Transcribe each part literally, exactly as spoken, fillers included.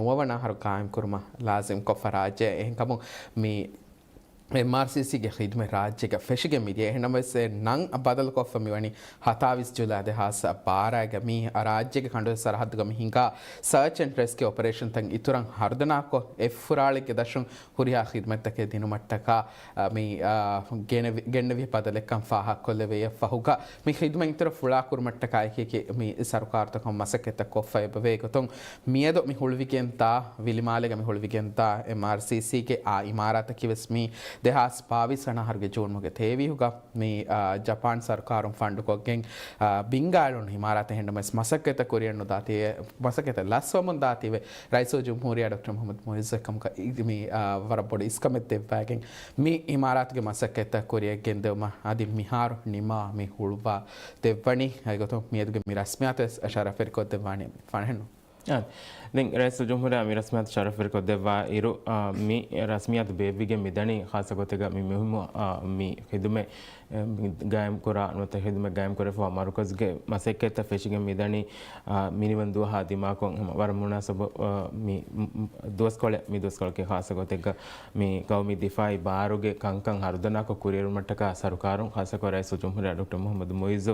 ނުވަވަނަ އަހަރު ގާއިމް ކުރުމަށް ލާޒިމް ކޮށްފަ ރާއްޖެ. އެހެންކަމުން މި އެމްއާރްސީސީގެ ޚިދުމަތް ރާއްޖޭގަ ފެށިގެން މިދިޔަ. އެހެންނަމަވެސް އެ ނަން ބަދަލުކޮށްފަ މިވަނީ ހަތާވީސް ޖުލައި ދެހާސް ބާރައިގަ މި ރާއްޖޭގެ ކަނޑު ސަރަހައްދުގަ މި ހިނގާ ސަރޗް އެންޑް ރެސްކިއު އޮޕަރޭޝަންތައް އިތުރަށް ހަރުދަނާކޮށް، އެއްފުރާޅެއްގެ ދަށުން ހުރިހާ ޚިދުމަތްތަކެއް ދިނުމަށްޓަކާ، އަ، މި، އަ، ގެނެވި-، ގެންނެވި ބަދަލެއްކަން ފާހަގަކޮށްލެވޭ. އެއަށްފަހުގަ މި ޚިދުމަތް އިތުރަށް ފުޅާކުރުމަށްޓަކާ އެކި އެކި މި ސަރުކާރުތަކުން މަސައްކަތްތައް ކޮށްފަ އެބަވޭ ގޮތުން، މިއަދު މި ހުޅުވިގެންދާ، ވިލިމާލޭގަ މި ހުޅުވިގެންދާ އެމްއާރްސީސީގެ އާ އިމާރާތަކީ ވެސް މި ދެހާސް ބާވީސް ވަނަ އަހަރުގެ ޖޫން މަހުގެ ތޭވީހުގަ މި، އާ، ޖަޕާން ސަރުކާރުން ފަންޑުކޮށްގެން، އާ، ބިންގާއެޅުނު އިމާރާތެއް. އެހެންނަމަވެސް މަސައްކަތްތައް ކުރިއަށް ނުދާތީވެ، މަސައްކަތްތައް ލަސްވަމުން ދާތީވެ، ރައީސުލްޖުމްހޫރިއްޔާ ޑޮކްޓަރ މުޙައްމަދު މުޢިއްޒު އެކަމަކަށް މި، އާ، ވަރަށް ބޮޑު އިސްކަމެއް ދެއްވައިގެން މި އިމާރާތުގެ މަސައްކަތްތައް ކުރިއަށް ގެންދެވުމަށް އަދި މިހާރު ނިމާ މި ހުޅުވާ ދެއްވަނީ. އެގޮތުން މިއަދުގެ މި ރަސްމިއްޔާތު ވެސް ޝަރަފުވެރިކޮށްދެއްވާނީ ފަނަހެންނު. އާ، ދެން ރައީސުލްޖުމްހޫރިއްޔާ މި ރަސްމިއްޔާތު ޝަރަފުވެރިކޮށްދެއްވާ އިރު، އާ، މި ރަސްމިއްޔާތު ބޭއްވިގެން މިދަނީ ޚާއްޞަ ގޮތެއްގަ މި މުހިއްމު، އާ، މި ޚިދުމަތް، އެ، ގާއިމްކުރާ ނުވަތަ ޚިދުމަތް ގާއިމްކުރެފަވާ މަރުކަޒުގެ މަސައްކަތްތައް ފެށިގެން މިދަނީ، އާ، މިނިވަން ދުވަހާ ދިމާކޮށް ހަމަ ވަރަށް މުނާސަބު، އާ، މި، މް، މް، ދުވަސްކޮޅެއް، މި ދުވަސްކޮޅަކީ ޚާއްޞަ ގޮތެއްގަ މި ގައުމީ ދިފާއީ ބާރުގެ ކަންކަން ހަރުދަނާކޮށް ކުރިއެރުމަށްޓަކާ ސަރުކާރުން ޚާއްޞަކޮށް ރައީސުލްޖުމްހޫރިއްޔާ ޑޮކްޓަރ މުޙައްމަދު މުޢިއްޒު،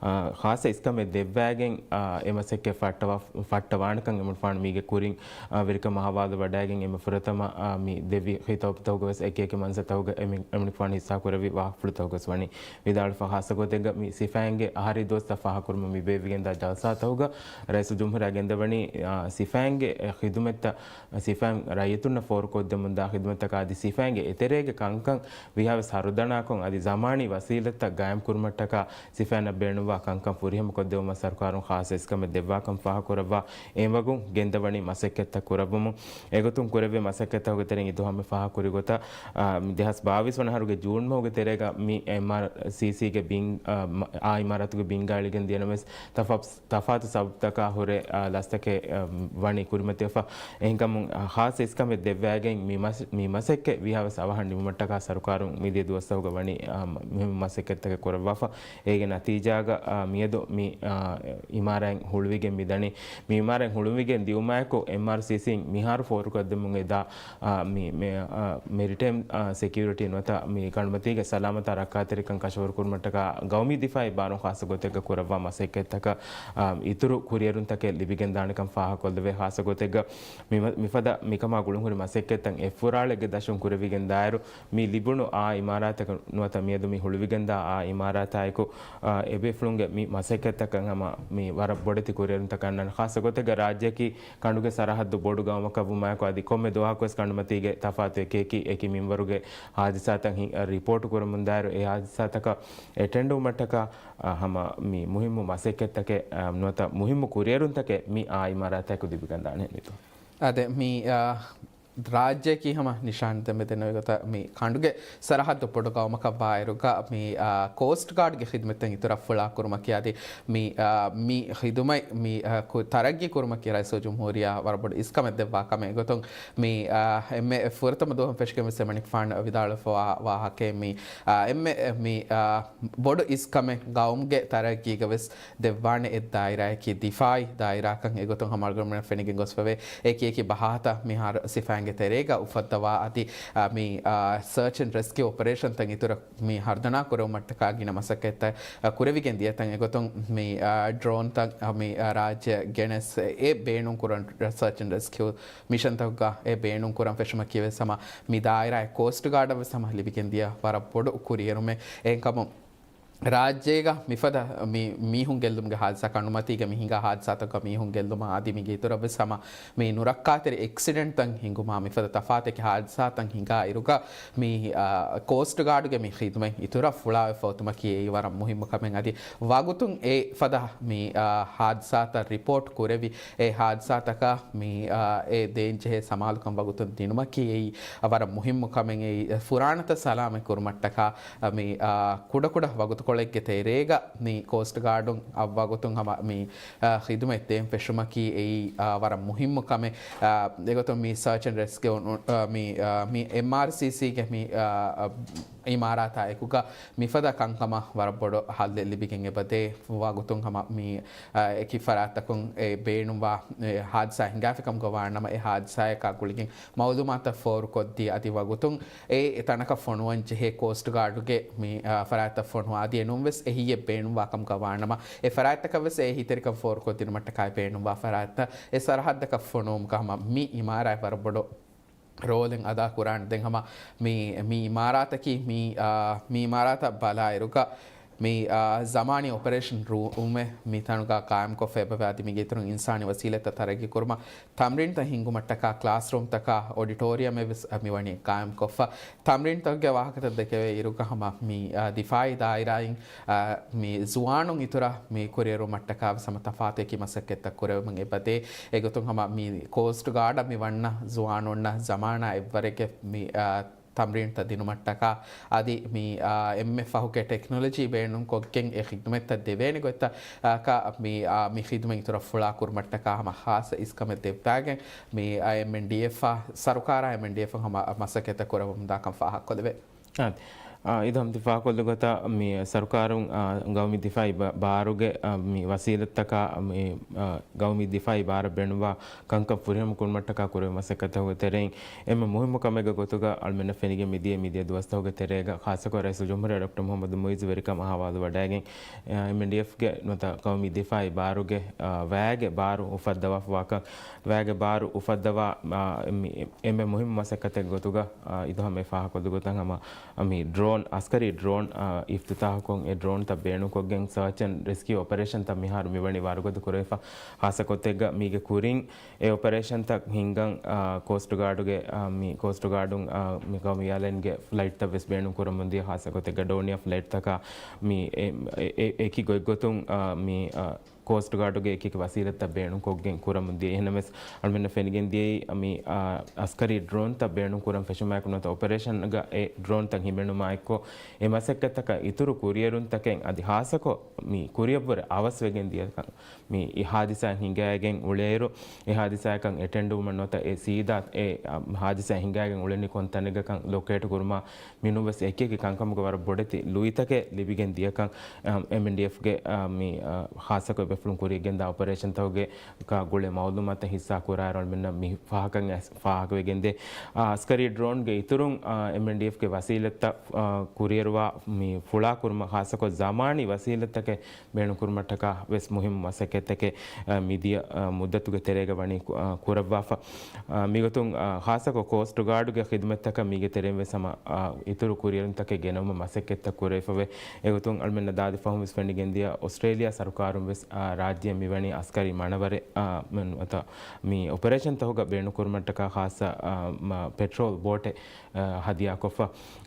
އާ، ޚާއްޞަ އިސްކަމެއް ދެއްވައިގެން، އާ، އެ މަސައްކަތް ފައްޓަވާ-، ފައްޓަވާނެކަން އެމަނިކުފާނު މީގެ ކުރިން، އާ، ވެރިކަމާ ހަވާލު ވަޑައިގެން އެންމެ ފުރަތަމަ، އާ، މި ދެއްވި ޚިޠާބުތަކުގަވެސް އެކި އެކި މަންސަތަކުގަ އެމި-، އެމަނިކުފާނު ހިއްސާކުރެއްވި ވާހަކަފުޅުތަކުގަވެސް ވަނީ ވިދާޅުވެފަ. ޚާއްޞަ ގޮތެއްގަ މި ސިފައިންގެ އަހަރީ ދުވަސްތައް ފާހަގަކުރުމަށް މި ބޭއްވިގެންދާ ޖަލްސާތަކުގަ ރައީސުލްޖުމްހޫރިއްޔާ ގެންދަވަނީ، އާ، ސިފައިންގެ ޚިދުމަތްތައް ސިފައިން ރައްޔިތުންނަށް ފޯރުކޮށްދެމުންދާ ޚިދުމަތްތަކާ އަދި ސިފައިންގެ އެތެރޭގެ ކަންކަން ވީހާވެސް ހަރުދަނާކޮށް، އަދި ޒަމާނީ ވަސީލަތްތައް ގާއިމްކުރުމަށްޓަކާ ސިފައިންނަށް ބޭނުންވާ ކަންކަން ފުރިހަމަކޮށްދެވުމަށް ސަރުކާރުން ޚާއްޞަ އިސްކަމެއް ދެއްވާކަން ފާހަގަކުރައްވާ، އެ ވަގުތު ގެންދަވަނީ މަސައްކަތްތައް ކުރައްވަމުން. އެގޮތުން ކުރެއްވި މަސައްކަތްތަކުގެ ތެރެއިން އިތުރު ހަމަ ފާހަގަކުރި ގޮތަށް، އާ، ދެހާސް ބާވީސް ވަނަ އަހަރުގެ ޖޫން މަހުގެ ތެރޭގަ މި އެމްއާރްސީސީގެ ބިން، އާ، މަ-، އާ އިމާރާތުގެ ބިންގާ އެޅިގެން ދިޔަނަމަވެސް ތަފާ-، ތަފާތު ސަބަބުތަކާ ހުރެ، އާ، ލަސްތަކެއް، އާ، ވަނީ ކުރިމަތިވެފަ. އެހެންކަމުން، އާ، ޚާއްޞަ އިސްކަމެއް ދެއްވައިގެން މި މަސް-، މި މަސައްކަތް ވީހާވެސް އަވަހަށް ނިމުމަށްޓަކާ ސަރުކާރުން މިދިޔަ ދުވަސްތަކުގަ ވަނީ، އާ، މު-، މުހިއްމު މަސައްކަތްތަކެއް ކުރައްވާފަ. އޭގެ ނަތީޖާގަ، އާ، މިއަދު މި، އާ، އިމާރާތް ހުޅުވިގެން މިދަނީ. މި އިމާރާތް ހުޅުވިގެން ދިޔުމާއެކު އެމްއާރްސީސީން މިހާރު ފޯރުކޮށްދެމުން އެދާ، އާ، މި، މެ-، އާ، މެރިޓައިމް، އާ، ސެކިއުރިޓީ ނުވަތަ މި ކަނޑުމަތީގެ ސަލާމަތާ ރައްކާތެރިކަން ކަށަވަރުކުރުމަށްޓަކާ ގައުމީ ދިފާއީ ބާރުން ޚާއްޞަ ގޮތެއްގަ ކުރައްވާ މަސައްކަތްތަކަށް، އާ، އިތުރު ކުރިއެރުންތަކެއް ލިބިގެންދާނެކަން ފާހަގަކޮށްލެވޭ. ޚާއްޞަ ގޮތެއްގަ މި-، މިފަދަ މިކަމާ ގުޅުންހުރި މަސައްކަތްތައް އެއްފުރާޅެއްގެ ދަށުން ކުރެވިގެން ދާއިރު، މި ލިބުނު އާ އިމާރާތަކަށް ނުވަތަ މިއަދު މި ހުޅުވިގެންދާ އާ އިމާރާތާއެކު، އާ، އެބޭފުޅުންގެ މި މަސައްކަތްތަކަށް ހަމަ މި ވަރަށް ބޮޑެތި ކުރިއެރުންތަކަށް އަންނާނެ. ޚާއްޞަ ގޮތެއްގަ ރާއްޖެއަކީ ކަނޑުގެ ސަރަހައްދު ބޮޑު ގައުމަކަށް ވުމާއެކު، އަދި ކޮންމެ ދުވަހަކުވެސް ކަނޑުމަތީގެ ތަފާތު އެކި އެކި، އެކި މިންވަރުގެ ހާދިސާތައް ހި-، ރިޕޯޓު ކުރަމުންދާއިރު، އެ ހާދިސާތަކަށް އެޓެންޑުވުމަށްޓަކާ، އާ، ހަމަ މި މުހިއްމު މަސައްކަތްތަކެއް، އާ، ނުވަތަ މުހިއްމު ކުރިއެރުންތަކެއް މި އާ އިމާރާތާއެކު ލިބިގެންދާނެ ނިތު. އާދެ، މި، އާ، ރާއްޖެއަކީ ހަމަ ނިޝާން ދެމެދެން ގޮތަށް މި ކަނޑުގެ ސަރަހައްދު ބޮޑު ގައުމަކަށް ވާއިރުގަ މި، އާ، ކޯސްޓް ގާޑްގެ ޚިދުމަތްތައް އިތުރަށް ފުޅާ ކުރުމަކީ އަދި މި، އާ، މި ޚިދުމަތް މި، އާ، ކު-، ތަރައްގީ ކުރުމަކީ ރައީސުލްޖުމްހޫރިއްޔާ ވަރަށް ބޮޑު އިސްކަމެއް ދެއްވާ ކަމެއް. އެގޮތުން މި، އާ، އެންމެ ފުރަތަމަ ދުވަހުން ފެށިގެން ވެސް އެމަނިކުފާނު ވިދާޅުވެފަ ވާ-، ވާހަކައެއް މި، އާ، އެންމެ މި، އާ، ބޮޑު އިސްކަމެއް ގައުމުގެ ތަރައްގީގަ ވެސް ދެއްވާނެ އެއް ދާއިރާއަކީ ދިފާއީ ދާއިރާކަން. އެގޮތުން ހަމަ އަޅުގަނޑުމެންނަށް ފެނިގެން ގޮސްފަވޭ އެކި އެކި ބަހާތައް މިހާރު ސިފައިންގެ ތެރޭގަ އުފައްދަވާ އަދި، އާ، މި، އާ، ސަރޗް އެންޑް ރެސްކިއު އޮޕަރޭޝަންތައް އިތުރަށް މި ހަރުދަނާ ކުރެވުމަށްޓަކާ ގިނަ މަސައްކަތްތައް، އާ، ކުރެވިގެން ދިޔަތަން. އެގޮތުން މި، އާ، ޑްރޯންތައް، އާ، މި، އާ، ރާއްޖެ ގެނެސް އެ ބޭނުން ކުރަން ސަރޗް އެންޑް ރެސްކިއު މިޝަންތަކުގަ އެ ބޭނުން ކުރަން ފެށުމަކީ ވެސް ހަމަ މި ދާއިރާއެއް ކޯސްޓް ގާޑަށް ވެސް ހަމަ ލިބިގެން ދިޔަ ވަރަށް ބޮޑު ކުރިއެރުމެއް. އެހެންކަމުން ރާއްޖޭގަ މިފަދަ މި މީހުން ގެއްލުމުގެ ހާދިސާ، ކަނޑުމަތީގެ މި ހިނގާ ހާދިސާތަކުގަ މީހުން ގެއްލުމާ އަދި މީގެ އިތުރަށް ވެސް ހަމަ މި ނުރައްކާތެރި އެކްސިޑެންޓްތައް ހިނގުމާ މިފަދަ ތަފާތެކި ހާދިސާތައް ހިނގާ އިރުގަ މި، އާ، ކޯސްޓް ގާޑުގެ މި ޚިދުމަތް އިތުރަށް ފުޅާވެފަ އޮތުމަކީ އެއީ ވަރަށް މުހިއްމު ކަމެއް. އަދި ވަގުތުން އެ ފަދަ މި، އާ، ހާދިސާތައް ރިޕޯޓް ކުރެވި، އެ ހާދިސާތަކަށް މި، އާ، އެ ދޭންޖެހޭ ސަމާލުކަން ވަގުތުން ދިނުމަކީ އެއީ ވަރަށް މުހިއްމު ކަމެއް. އެއީ ފުރާނަތައް ސަލާމަތް ކުރުމަށްޓަކާ މި، އާ، ކުޑަކުޑަ ވަގުތު އެއްގެ ތެރޭގަ މި ކޯސްޓް ގާޑުން އަށް ވަގުތުން ހަމަ މި، އާ، ޚިދުމަތް ދޭން ފެށުމަކީ އެއީ، އާ، ވަރަށް މުހިއްމު ކަމެއް. އާ، އެގޮތުން މި ސާޗް އެންޑް ރެސްކިއު، އާ، މި، އާ، މި އެމްއާރްސީސީގެ މި، އާ، އާ، އިމާރާތާ އެކުގަ މިފަދަ ކަންކަމަށް ވަރަށް ބޮޑު ހައްލެއް ލިބިގެން އެބަދޭ. ވަގުތުން ހަމަ މި، އާ، އެކި ފަރާތްތަކުން އެ ބޭނުންވާ، އެ ހާދިސާ ހިނގާފިކަމުގަ ވާނަމަ، އެ ހާދިސާޔަކާ ގުޅިގެން މައުލޫމާތަށް ފޯރުކޮށްދީ، އަދި ވަގުތުން އެ ތަނަކަށް ފޮނުވަން ޖެހޭ ކޯސްޓް ގާޑުގެ މި، އާ، ފަރާތްތައް ފޮނުވާދި އެނޫންވެސް އެހީއެއް ބޭނުންވާ ކަމުގަ ވާނަމަ، އެ ފަރާތްތަކަށްވެސް އެ އެހީތެރިކަން ފޯރުކޮށްދިނުމަށްޓަކާއި ބޭނުންވާ ފަރާތްތައް އެ ސަރަހައްދަކަށް ފޮނުވުމުގަ ހަމަ މި އިމާރާތް ވަރަށް ބޮޑު ރޯލެއް އަދާ ކުރާނެ. ދެން ހަމަ މި، މި އިމާރާތަކީ މި، އާ، މި އިމާރާތަށް ބަލާއިރުގަ މި، އާ، ޒަމާނީ އޮޕަރޭޝަން ރޫމެއް މި ތަނުގަ ޤާއިމްކޮށްފަ އެބަވޭ. އަދި މީގެ އިތުރުން އިންސާނީ ވަސީލަތްތައް ތަރައްގީ ކުރުމަށް ތަމްރީންތައް ހިންގުމަށްޓަކާ ކްލާސްރޫމްތަކާ އޮޑިޓޯރިއަމެއް ވެސް މި ވަނީ ޤާއިމްކޮށްފަ. ތަމްރީންތަކުގެ ވާހަކަތައް ދެކެވޭ އިރުގަ ހަމަ މި، އާ، ދިފާއީ ދާއިރާއިން، އާ، މި ޒުވާނުން އިތުރަށް މި ކުރިއެރުމަށްޓަކާ ވެސް ހަމަ ތަފާތު އެކި މަސައްކަތްތައް ކުރެވެމުން އެބަދޭ. އެގޮތުން ހަމަ މި ކޯސްޓް ގާޑަށް މި ވަންނަ ޒުވާނުންނަށް ޒަމާނާ އެއްވަރެއްގެ މި، އާ، ތަމްރީންތައް ދިނުމަށްޓަކާ އަދި މި، އާ، އެންމެ ފަހުގެ ޓެކްނޮލޮޖީ ބޭނުންކޮށްގެން އެ ޚިދުމަތްތައް ދެވޭނެ ގޮތްތައް، އާ، ކަ-، މި، އާ، މި ޚިދުމަތް އިތުރަށް ފުޅާ ކުރުމަށްޓަކާ ހަމަ ޚާއްޞަ އިސްކަމެއް ދެއްވާގެން މި، އާ، އެމްއެންޑީއެފް އާ ސަރުކާރާ އެމްއެންޑީއެފް ހަމަ މަސައްކަތްތައް ކުރައްވަމުންދާކަން ފާހަގަކޮށްލެވޭ. އާ، އާ، އިދަމް ތި ފާކޮށްލި ގޮތަށް މި ސަރުކާރުން، އާ، ގައުމީ ދިފާއީ ބަ-، ބާރުގެ، އާ، މި ވަސީލަތްތަކާ މި، އާ، ގައުމީ ދިފާއީ ބާރަށް ބޭނުންވާ ކަންކަން ފުރިހަމަ ކުރުމަށްޓަކާ ކުރެވޭ މަސައްކަތްތަކުގެ ތެރެއިން އެންމެ މުހިއްމު ކަމެއްގެ ގޮތުގަ އަޅުމެންނަށް ފެނިގެން މިދިޔަ، މިދިޔަ ދުވަސްތަކުގެ ތެރޭގަ ޚާއްޞަކޮށް ރައީސުލްޖުމްހޫރިއްޔާ ޑޮކްޓަރ މުޙައްމަދު މުޢިއްޒު ވެރިކަމަށް ހަވާލުވަޑައިގެން، އާ، އެމްއެންޑީއެފްގެ ނުވަތަ ގައުމީ ދިފާއީ ބާރުގެ، އާ، ވައިގެ ބާރު އުފައްދަވާފަވާކަން، ވައިގެ ބާރު އުފައްދަވާ، އާ، މި އެންމެ މުހިއްމު މަސައްކަތެއްގެ ގޮތުގަ، އާ، އިދު ހަމަ އެ ފާހަގަކޮށްލި ގޮތަށް ހަމަ މި ޑްރޯން، އަސްކަރީ ޑްރޯން، އާ، އިފްތިތާޙުކޮށް، އެ ޑްރޯންތައް ބޭނުންކޮށްގެން ސާޗް އެންޑް ރެސްކިއު އޮޕަރޭޝަންތައް މިހާރު މިވަނީ ވަރުގަދަ ކުރެވިފަ. ޚާއްޞަ ގޮތެއްގަ މީގެ ކުރިން އެ އޮޕަރޭޝަންތައް ހިންގަން، އާ، ކޯސްޓް ގާޑުގެ، އާ، މި ކޯސްޓް ގާޑުން، އާ، މި ގައުމީ އެއާލައިންގެ ފްލައިޓްތައް ވެސް ބޭނުން ކުރަމުން ދިޔަ، ޚާއްޞަ ގޮތެއްގަ ޑޯނިއާ ފްލައިޓްތަކާ މި އެ، އެ، އެ، އެކި ގޮތްގޮތުން، އާ، މި، އާ، ކޯސްޓް ގާޑުގެ އެކި އެކި ވަސީލަތްތައް ބޭނުންކޮށްގެން ކުރަމުން ދިޔަ. އެހެންނަމަވެސް، އަޅުމެންނަށް ފެނިގެން ދިޔައީ، މި، އާ، އަސްކަރީ ޑްރޯންތައް ބޭނުން ކުރަން ފެށުމާއެކު ނުވަތަ އޮޕަރޭޝަންގަ އެ ޑްރޯންތައް ހިމެނުމާއެއްކޮށް، އެ މަސައްކަތްތަކަށް އިތުރު ކުރިއެރުންތަކެއް އަދި ޚާއްޞަކޮށް، މި ކުރިއަށްވުރެ އަވަސްވެގެން ދިޔަކަން، މި އެ ހާދިސާ ހިނގައިގެން އުޅޭއިރު، އެ ހާދިސާއަކަށް އެޓެންޑުވުމަށް ނުވަތަ އެ ސީދާ އެ، އާ، ހާދިސާ ހިނގައިގެން އުޅެނީ ކޮން ތަނެއްގަކަން ލޮކޭޓް ކުރުމާ، މިނޫންވެސް އެކިއެކި ކަންކަމުގެ ވަރަށް ބޮޑެތި ލުއިތަކެއް ލިބިގެން ދިޔަކަން، އާ، އެމްއެންޑީއެފްގެ، އާ، މި، އާ، ޚާއްޞަކޮށް ބޭފުޅުން ކުރިއަށް ގެންދާ އޮޕަރޭޝަންތަކުގެ ކާ ގުޅޭ މައުލޫމާތު ހިއްސާ ކުރާއިރު އަޅުމެންނަށް މި ފާހަގަ، ފާހަގަވެގެންދޭ. އާ، އަސްކަރީ ޑްރޯންގެ އިތުރުން، އާ، އެމްއެންޑީއެފްގެ ވަސީލަތްތައް، އާ، ކުރިއެރުވާ މި ފުޅާ ކުރުމަށް ޚާއްޞަކޮށް ޒަމާނީ ވަސީލަތްތަކެއް ބޭނުންކުރުމަށްޓަކާ ވެސް މުހިއްމު މަސައްކަތްތަކެއް، އަ، މިދިޔަ، އަ، މުއްދަތުގެ ތެރޭގަ ވަނީ ކު-، އަ، ކުރައްވާފަ. އަ، މިގޮތުން، އަ، ޚާއްޞަކޮށް ކޯސްޓް ގާޑުގެ ޚިދުމަތްތަކަށް މީގެ ތެރެއިން ވެސް ހަމަ، އަ، އިތުރު ކުރިއެރުންތަކެއް ގެނައުމަށް މަސައްކަތްތައް ކުރެވިފަވޭ. އެގޮތުން އަޅުމެންނަށް ދާދި ފަހުން ވެސް ފެނިގެންދިޔަ އޮސްޓްރޭލިޔާ ސަރުކާރުން ވެސް، އަ، ރާއްޖެއަށް މިވަނީ އަސްކަރީ މަނަވަރެއް، އަ، މެން އަތަށް މި އޮޕަރޭޝަންތަކުގަ ބޭނުންކުރުމަށްޓަކާ ޚާއްޞަ، އަ، މަ-، ޕެޓްރޯލް ބޯޓެއް އަ، ހަދިޔާކޮށްފަ.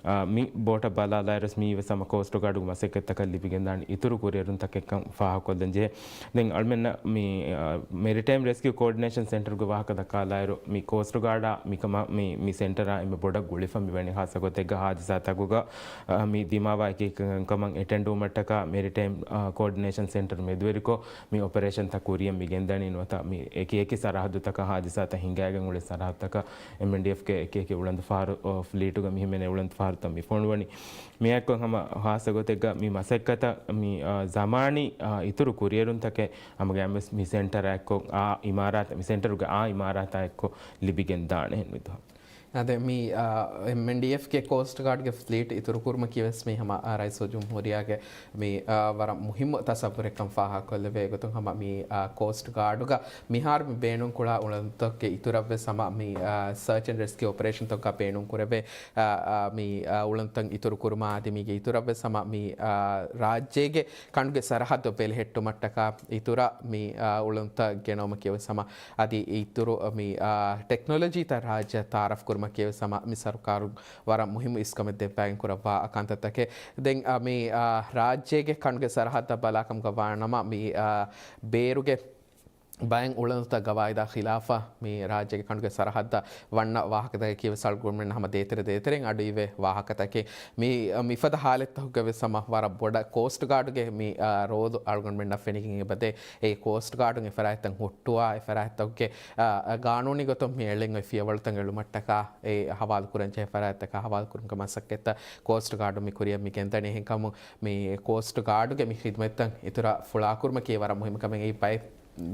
އަ، މި ބޯޓަށް ބަލާލާއިރުވެސް މީވެސް ހަމަ ކޯސްޓް ގާޑުގެ މަސައްކަތްތަކަށް ލިބިގެންދާނެ އިތުރު ކުރިއެރުންތަކެއްކަން ފާހަގަކޮށްލަން ޖެހޭ. ދެން އަޅުމެންނަށް މި، އަ، މެރިޓައިމް ރެސްކިއު ކޯޑިނޭޝަން ސެންޓަރުގެ ވާހަކަ ދައްކާލާއިރު، މި ކޯސްޓް ގާޑާ މިކަމާ މި، މި ސެންޓަރާ އެންމެ ބޮޑަށް ގުޅިފަ މިވަނީ ޚާއްޞަ ގޮތެއްގަ ހާދިސާތަކުގަ، އަ، މި ދިމާވާ އެކި ކަންކަމަށް އެޓެންޑުވުމަށްޓަކާ މެރިޓައިމް، އަ، ކޯޑިނޭޝަން ސެންޓަރު މެދުވެރިކޮށް، މި އޮޕަރޭޝަންތައް ކުރިއަށް މި ގެންދަނީ ނުވަތަ މި އެކި އެކި ސަރަހައްދުތަކަށް ހާދިސާތައް ހިނގައިގެން އުޅޭ ސަރަހައްދުތަކަށް އެމްއެންޑީއެފްގެ އެކި އެކި އުޅަނދުފަހަރު، އޮ، ފްލީޓުގަ މި ހިމެނޭ އުޅަނދުފަހަރުތައް މި ފޮނުވަނީ. މިއާއެކު ހަމަ ޚާއްޞަ ގޮތެއްގަ މި މަސައްކަތަށް މި، އާ، ޒަމާނީ، އާ، އިތުރު ކުރިއެރުންތަކެއް ހަމަގައިމުވެސް މި ސެންޓަރާ އެއްކޮށް، އާ އިމާރާތަށް، މި ސެންޓަރުގެ އާ އިމާރާތާ އެއްކޮށް ލިބިގެން ދާނެ ހެން މިދުހަ. އަދެ މި، އާ، އެމްއެންޑީއެފްގެ ކޯސްޓް ގާޑްގެ ފްލީޓް އިތުރު ކުރުމަކީ ވެސް މި ހަމަ، އާ، ރައީސުލްޖުމްހޫރިއްޔާގެ މި، އާ، ވަރަށް މުހިއްމު ތަސައްވުރެއްކަން ފާހަގަކޮށްލެވޭ. އެގޮތުން ހަމަ މި، އާ، ކޯސްޓް ގާޑުގަ މިހާރު މި ބޭނުންކުރާ އުޅަނދުތަކުގެ އިތުރަށްވެސް ހަމަ މި، އާ، ސަރޗް އެންޑް ރެސްކިއު އޮޕަރޭޝަންތަކުގަ ބޭނުންކުރެވޭ، އާ، އާ، މި، އާ، އުޅަނދުތައް އިތުރު ކުރުމާ އަދި މީގެ އިތުރަށްވެސް ހަމަ މި، އާ، ރާއްޖޭގެ ކަނޑުގެ ސަރަހައްދު ބެލެހެއްޓުމަށްޓަކާ އިތުރަށް މި، އާ، އުޅަނދުތައް ގެނައުމަކީ ވެސް ހަމަ އަދި އިތުރު މި، އާ، ޓެކްނޮލޮޖީތައް ރާއްޖެއަށް ތައާރަފް ކުރުމަކީ ވެސް ހަމަ މި ސަރުކާރުން ވަރަށް މުހިއްމު އިސްކަމެއް ދެއްވާގެން ކުރައްވާ ކަންތައްތަކެއް. ދެން، އާ، މި، އާ، ރާއްޖޭގެ ކަނޑުގެ ސަރަހައްދަށް ބަލާކަމުގަ ވާނަމަ މި، އާ، ބޭރުގެ ބައެއް އުޅަނދުތައް ގަވާއިދާ ޚިލާފަށް މި ރާއްޖޭގެ ކަނޑުގެ ސަރަހައްދަށް ވަންނަ ވާހަކަތަކަކީ ވެސް އަޅުގަނޑުމެން ހަމަ ދޭތެރެ ދޭތެރެއިން އަޑުއިވޭ ވާހަކަތަކެއް. މި، މިފަދަ ހާލަތްތަކުގެ ވެސް ހަމަ ވަރަށް ބޮޑަށް ކޯސްޓް ގާޑުގެ މި، އާ، ރޯލު އަޅުގަނޑުމެންނަށް ފެނިގެން އެބަދޭ. އެ ކޯސްޓް ގާޑުން އެ ފަރާތްތައް ހުއްޓުވާ، އެ ފަރާތްތަކުގެ، އާ، ގާނޫނީ ގޮތުން މި އެޅެން އޮތް ފިޔަވަޅުތައް އެޅުމަށްޓަކާ އެ ހަވާލު ކުރަން ޖެހޭ ފަރާތްތަކާ ހަވާލު ކުރުމުގެ މަސައްކަތްތައް ކޯސްޓް ގާޑު މި ކުރިއަށް މި ގެންދަނީ. އެހެންކަމުން މި ކޯސްޓް ގާޑުގެ މި ޚިދުމަތްތައް އިތުރަށް ފުޅާކުރުމަކީ ވަރަށް މުހިއްމު ކަމެއް. އެއީ ބައެއް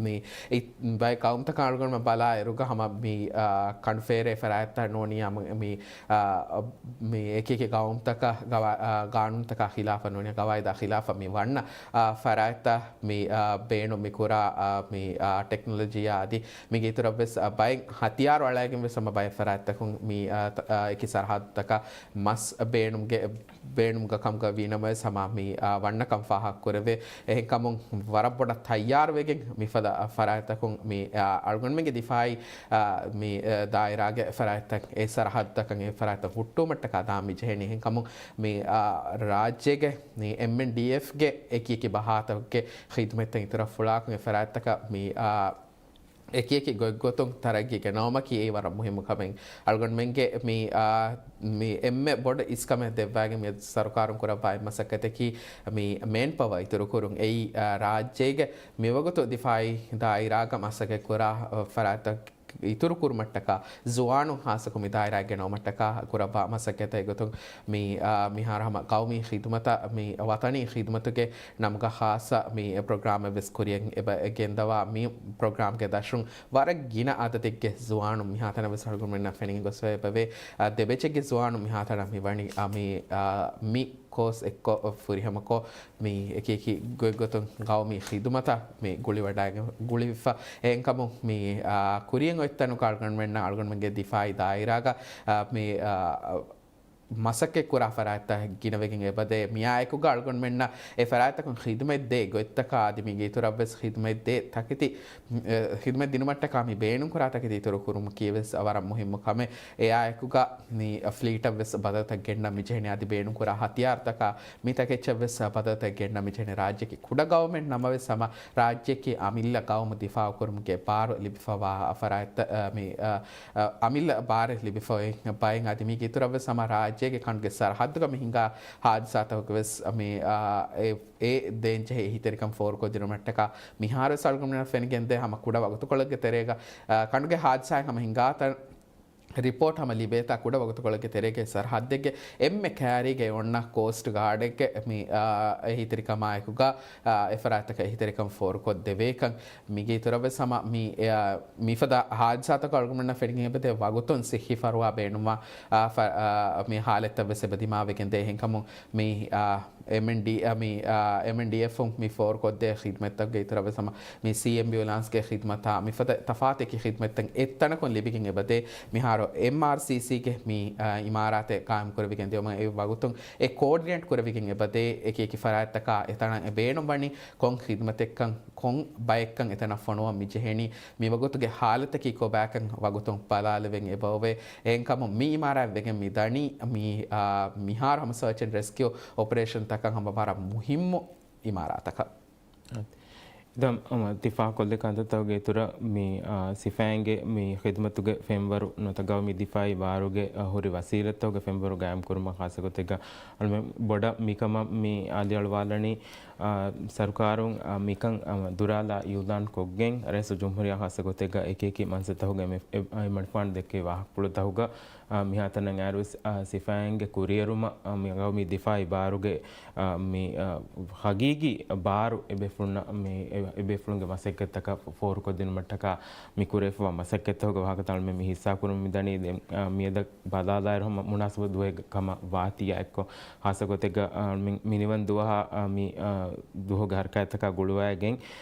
މި އި-، ބައެއް ގައުމުތަކަށް އަޅުގަނޑުމެން ބަލާ އިރުގަ ހަމަ މި، އާ، ކަނޑު ފޭރޭ ފަރާތްތައް ނޫނީ ހަމަ މި، އާ، މި އެކި އެކި ގައުމުތަކަށް ގަވާ-، އާ، ގާނޫނުތަކާ ޚިލާފަށް ނޫނީ ގަވާއިދާ ޚިލާފަށް މި ވަންނަ، އާ، ފަރާތްތައް މި، އާ، ބޭނުން މި ކުރާ، އާ، މި، އާ، ޓެކްނޮލޮޖީއާ އަދި މީގެ އިތުރަށް ވެސް، އާ، ބައެއް ހަތިޔާރު އަޅައިގެން ވެސް ހަމަ ބައެއް ފަރާތްތަކުން މި، އާ، ތަ-، އާ، އެކި ސަރަހައްދުތަކަށް މަސް ބޭނުމުގެ ބޭނުމުގަ ކަމުގަ ވީނަމަވެސް ހަމަ މި، އާ، ވަންނަކަން ފާހަގަކުރެވޭ. އެހެންކަމުން ވަރަށް ބޮޑަށް ތައްޔާރުވެގެން މިފަދަ ފަރާތްތަކުން މި، އާ، އަޅުގަނޑުމެންގެ ދިފާއީ، އާ، މި، އާ، ދާއިރާގެ ފަރާތްތައް އެ ސަރަހައްދުތަކަށް އެ ފަރާތްތައް ހުއްޓުވުމަށްޓަކާ ދާން މި ޖެހެނީ. އެހެންކަމުން މި، އާ، ރާއްޖޭގެ މި އެމްއެންޑީއެފްގެ އެކި އެކި ބަހާތަކުގެ ޚިދުމަތްތައް އިތުރަށް ފުޅާކުން އެ ފަރާތްތަކަށް މި، އާ، އެކި އެކި ގޮތްގޮތުން ތަރައްގީ ގެނައުމަކީ އެއީ ވަރަށް މުހިއްމު ކަމެއް. އަޅުގަނޑުމެންގެ މި، އާ، މި އެންމެ ބޮޑު އިސްކަމެއް ދެއްވާގެން މި ސަރުކާރުން ކުރައްވާ އެއް މަސައްކަތަކީ މި މޭން ޕަވަރ އިތުރުކުރުން. އެއީ، އާ، ރާއްޖޭގެ މިވަގުތު ދިފާއީ ދާއިރާގަ މަސައްކަތް ކުރާ، އާ، ފަރާތްތައް އިތުރު ކުރުމަށްޓަކާ، ޒުވާނުން ހާއްސަކޮށް މި ދާއިރާ ގެނައުމަށްޓަކާ ކުރައްވާ މަސައްކަތް އެގޮތުން މި، އާ، މިހާރު ހަމަ ގައުމީ ޚިދުމަތަށް މި ވަތަނީ ޚިދުމަތުގެ ނަމުގަ ޚާއްޞަ މި ޕްރޮގްރާމެއް ވެސް ކުރިއަށް އެބަ ގެންދަވާ. މި ޕްރޮގްރާމްގެ ދަށުން ވަރަށް ގިނަ އަދަދެއްގެ ޒުވާނުން މިހާތަނަށް ވެސް އަޅުގަނޑުމެންނަށް ފެނިގެން ގޮސްފަ އެބަވޭ. އާ، ދެބައެއްޗެއްގެ ޒުވާނުން މިހާތަނަށް މި ވަނީ، އާ، މި، އާ، މި ކޯސް އެއްކޮށް ފުރިހަމަކޮށް، މި އެކި އެކި ގޮތްގޮތުން ގައުމީ ޚިދުމަތަށް މި ގުޅިވަޑައިގެން ގުޅިފަ. އެހެންކަމުން މި، އާ، ކުރިއަށް އޮތްތަނުގަ އަޅުގަނޑުމެންނަށް އަޅުގަނޑުމެންގެ ދިފާއީ ދާއިރާގަ، އާ، މި، އާ، މަސައްކަތް ކުރާ ފަރާތްތައް ގިނަވެގެން އެބަދޭ. މިއާއެކުގަ އަޅުގަނޑުމެންނަށް އެ ފަރާތްތަކުން ޚިދުމަތް ދޭ ގޮތްތަކާ އަދި މީގެ އިތުރަށް ވެސް ޚިދުމަތް ދޭ ތަކެތި، އެ، ޚިދުމަތް ދިނުމަށްޓަކާ މި ބޭނުންކުރާ ތަކެތި އިތުރު ކުރުމަކީ ވެސް ވަރަށް މުހިއްމު ކަމެއް. އެއާއެކުގަ މި ފްލީޓަށް ވެސް ބަދަލުތައް ގެންނަން މި ޖެހެނީ އަދި ބޭނުންކުރާ ހަތިޔާރުތަކާ މި ތަކެއްޗަށް ވެސް ބަދަލުތައް ގެންނަން މި ޖެހެނީ. ރާއްޖެއަކީ ކުޑަ ގައުމެއް ނަމަވެސް ހަމަ ރާއްޖެއަކީ އަމިއްލަ ގައުމު ދިފާއު ކުރުމުގެ ބާރު ލިބިފަވާ ފަރާތްތައް، މި، އަ، އަ، އަމިއްލަ ބާރެއް ލިބިފައި ބައެއް އަދި މީގެ އިތުރަށް ވެސް ހަމަ ރާއްޖޭގެ ކަނޑުގެ ސަރަހައްދުގަ މި ހިނގާ ހާދިސާތަކުގެ ވެސް މި، އަ، އެ، އެ ދޭންޖެހޭ އެހީތެރިކަން ފޯރުކޮށްދިނުމަށްޓަކާ މިހާރު ވެސް އަޅުގަނޑުމެންނަށް ފެނިގެންދޭ ހަމަ ކުޑަ ވަގުތުކޮޅެއްގެ ތެރޭގަ، އަ، ކަނޑުގެ ހާދިސާއެއް ހަމަ ހިނގާތަން ރިޕޯޓް ހަމަ ލިބޭތާ ކުޑަ ވަގުތުކޮޅެއްގެ ތެރޭގެ ސަރަހައްދެއްގެ އެންމެ ކައިރީގައި އޮންނަ ކޯސްޓް ގާޑެއްގެ މި، އާ، އެހީތެރިކަމާއެކުގަ، އާ، އެފަރާތްތަކަށް އެހީތެރިކަން ފޯރުކޮށްދެވޭކަން. މީގެ އިތުރަށް ވެސް ހަމަ މި، އާ، މިފަދަ ހާދިސާތަކަށް އަޅުގަނޑުމެންނަށް ފެނިގެން އެބަދޭ ވަގުތުން ސިއްހީ ފަރުވާ ބޭނުންވާ، އާ، ފަ-، އާ، މި ހާލަތްތައް ވެސް އެބަ ދިމާވެގެން ދޭ. އެހެންކަމުން މި، އާ، އެމްއެންޑީ، އަ، މި، އާ، އެމްއެންޑީއެފުން މި ފޯރުކޮށްދޭ ޚިދުމަތްތަކުގެ އިތުރަށް ވެސް ހަމަ މި ސީ އެމްބިއުލާންސްގެ ޚިދުމަތާ މިފަދަ ތަފާތެކި ޚިދުމަތްތައް އެއްތަނަކުން ލިބިގެން އެބަދޭ. މިހާރު އެމްއާރްސީސީގެ މި، އާ، އިމާރާތެއް ގާއިމް ކުރެވިގެން ދިޔުމަށް އެ ވަގުތުން އެ ކޯޑިނޭޓް ކުރެވިގެން އެބަދޭ އެކި އެކި ފަރާތްތަކާ އެތަނަށް އެ ބޭނުންވަނީ ކޮން ޚިދުމަތެއްކަން ކޮން ބައެއްކަން އެތަނަށް ފޮނުވަން މި ޖެހެނީ. މިވަގުތުގެ ހާލަތަކީ ކޮބާކަން ވަގުތުން ބަލާލެވެން އެބައޮވޭ. އެހެންކަމުން މި އިމާރާތް ވެގެން މި ދަނީ މި، އާ، މިހާރު ހަމަ ސަރޗް އެންޑް ރެސްކިއު އޮޕަރޭޝަން ތަކަށް ހަމަ ވަރަށް މުހިއްމު އިމާރާތަކަށް. ދަ-، އަމަ، ދިފާ ކޮށްލި ކަންތައްތަކުގެ އިތުރަށް މި، އާ، ސިފައިންގެ މި ޚިދުމަތުގެ ފެންވަރު ނުވަތަ ގައުމީ ދިފާއީ ބާރުގެ، އާ، ހުރި ވަސީލަތްތަކުގެ ފެންވަރު ގާއިމް ކުރުމަށް ޚާއްޞަ ގޮތެއްގަ އަޅުމެން ބޮޑަށް މިކަމަށް މި އަލިއަޅުވާލަނީ، އާ، ސަރުކާރުން، އާ، މިކަން، އާ، ދުރާލާ އިއުލާން ކޮށްގެން ރައީސުލްޖުމްހޫރިއްޔާ ޚާއްޞަ ގޮތެއްގަ އެކި އެކި މަންސަތަހުގެ އެ-، އެ-، އެ-، މަޑުފާން ދެއްކެވި ވާހަކަފުޅުތަހުގަ، އާ، މިހާތަނަށް އައިރުވެސް، އާ، ސިފައިންގެ ކުރިއެރުމަށް، އާ، މި ގައުމީ ދިފާއީ ބާރުގެ، އާ، މި، އާ، ހަގީގީ ބާރު އެބޭފުޅުންނަށް މި އެ-، އެބޭފުޅުންގެ މަސައްކަތްތަކަށް ފޯރުކޮށްދިނުމަށްޓަކާ މި ކުރެވިފަވާ މަސައްކަތްތަހުގެ ވާހަކަތައް އަޅުމެން މި ހިއްސާކުރަމުން މިދަނީ. ދެން، އާ، މިއަދަށް ބަލާލާއިރު ހަމަ މުނާސަބަ ދުވަހެއް ކަމަށް ވާތީ އެއްކޮށް، ޚާއްޞަ ގޮތެއްގަ، އާ، މި-، މިނިވަން ދުވަހާ، އާ، މި، އާ، ދުވަހުގެ ހަރަކާތްތަކާ ގުޅުވައިގެން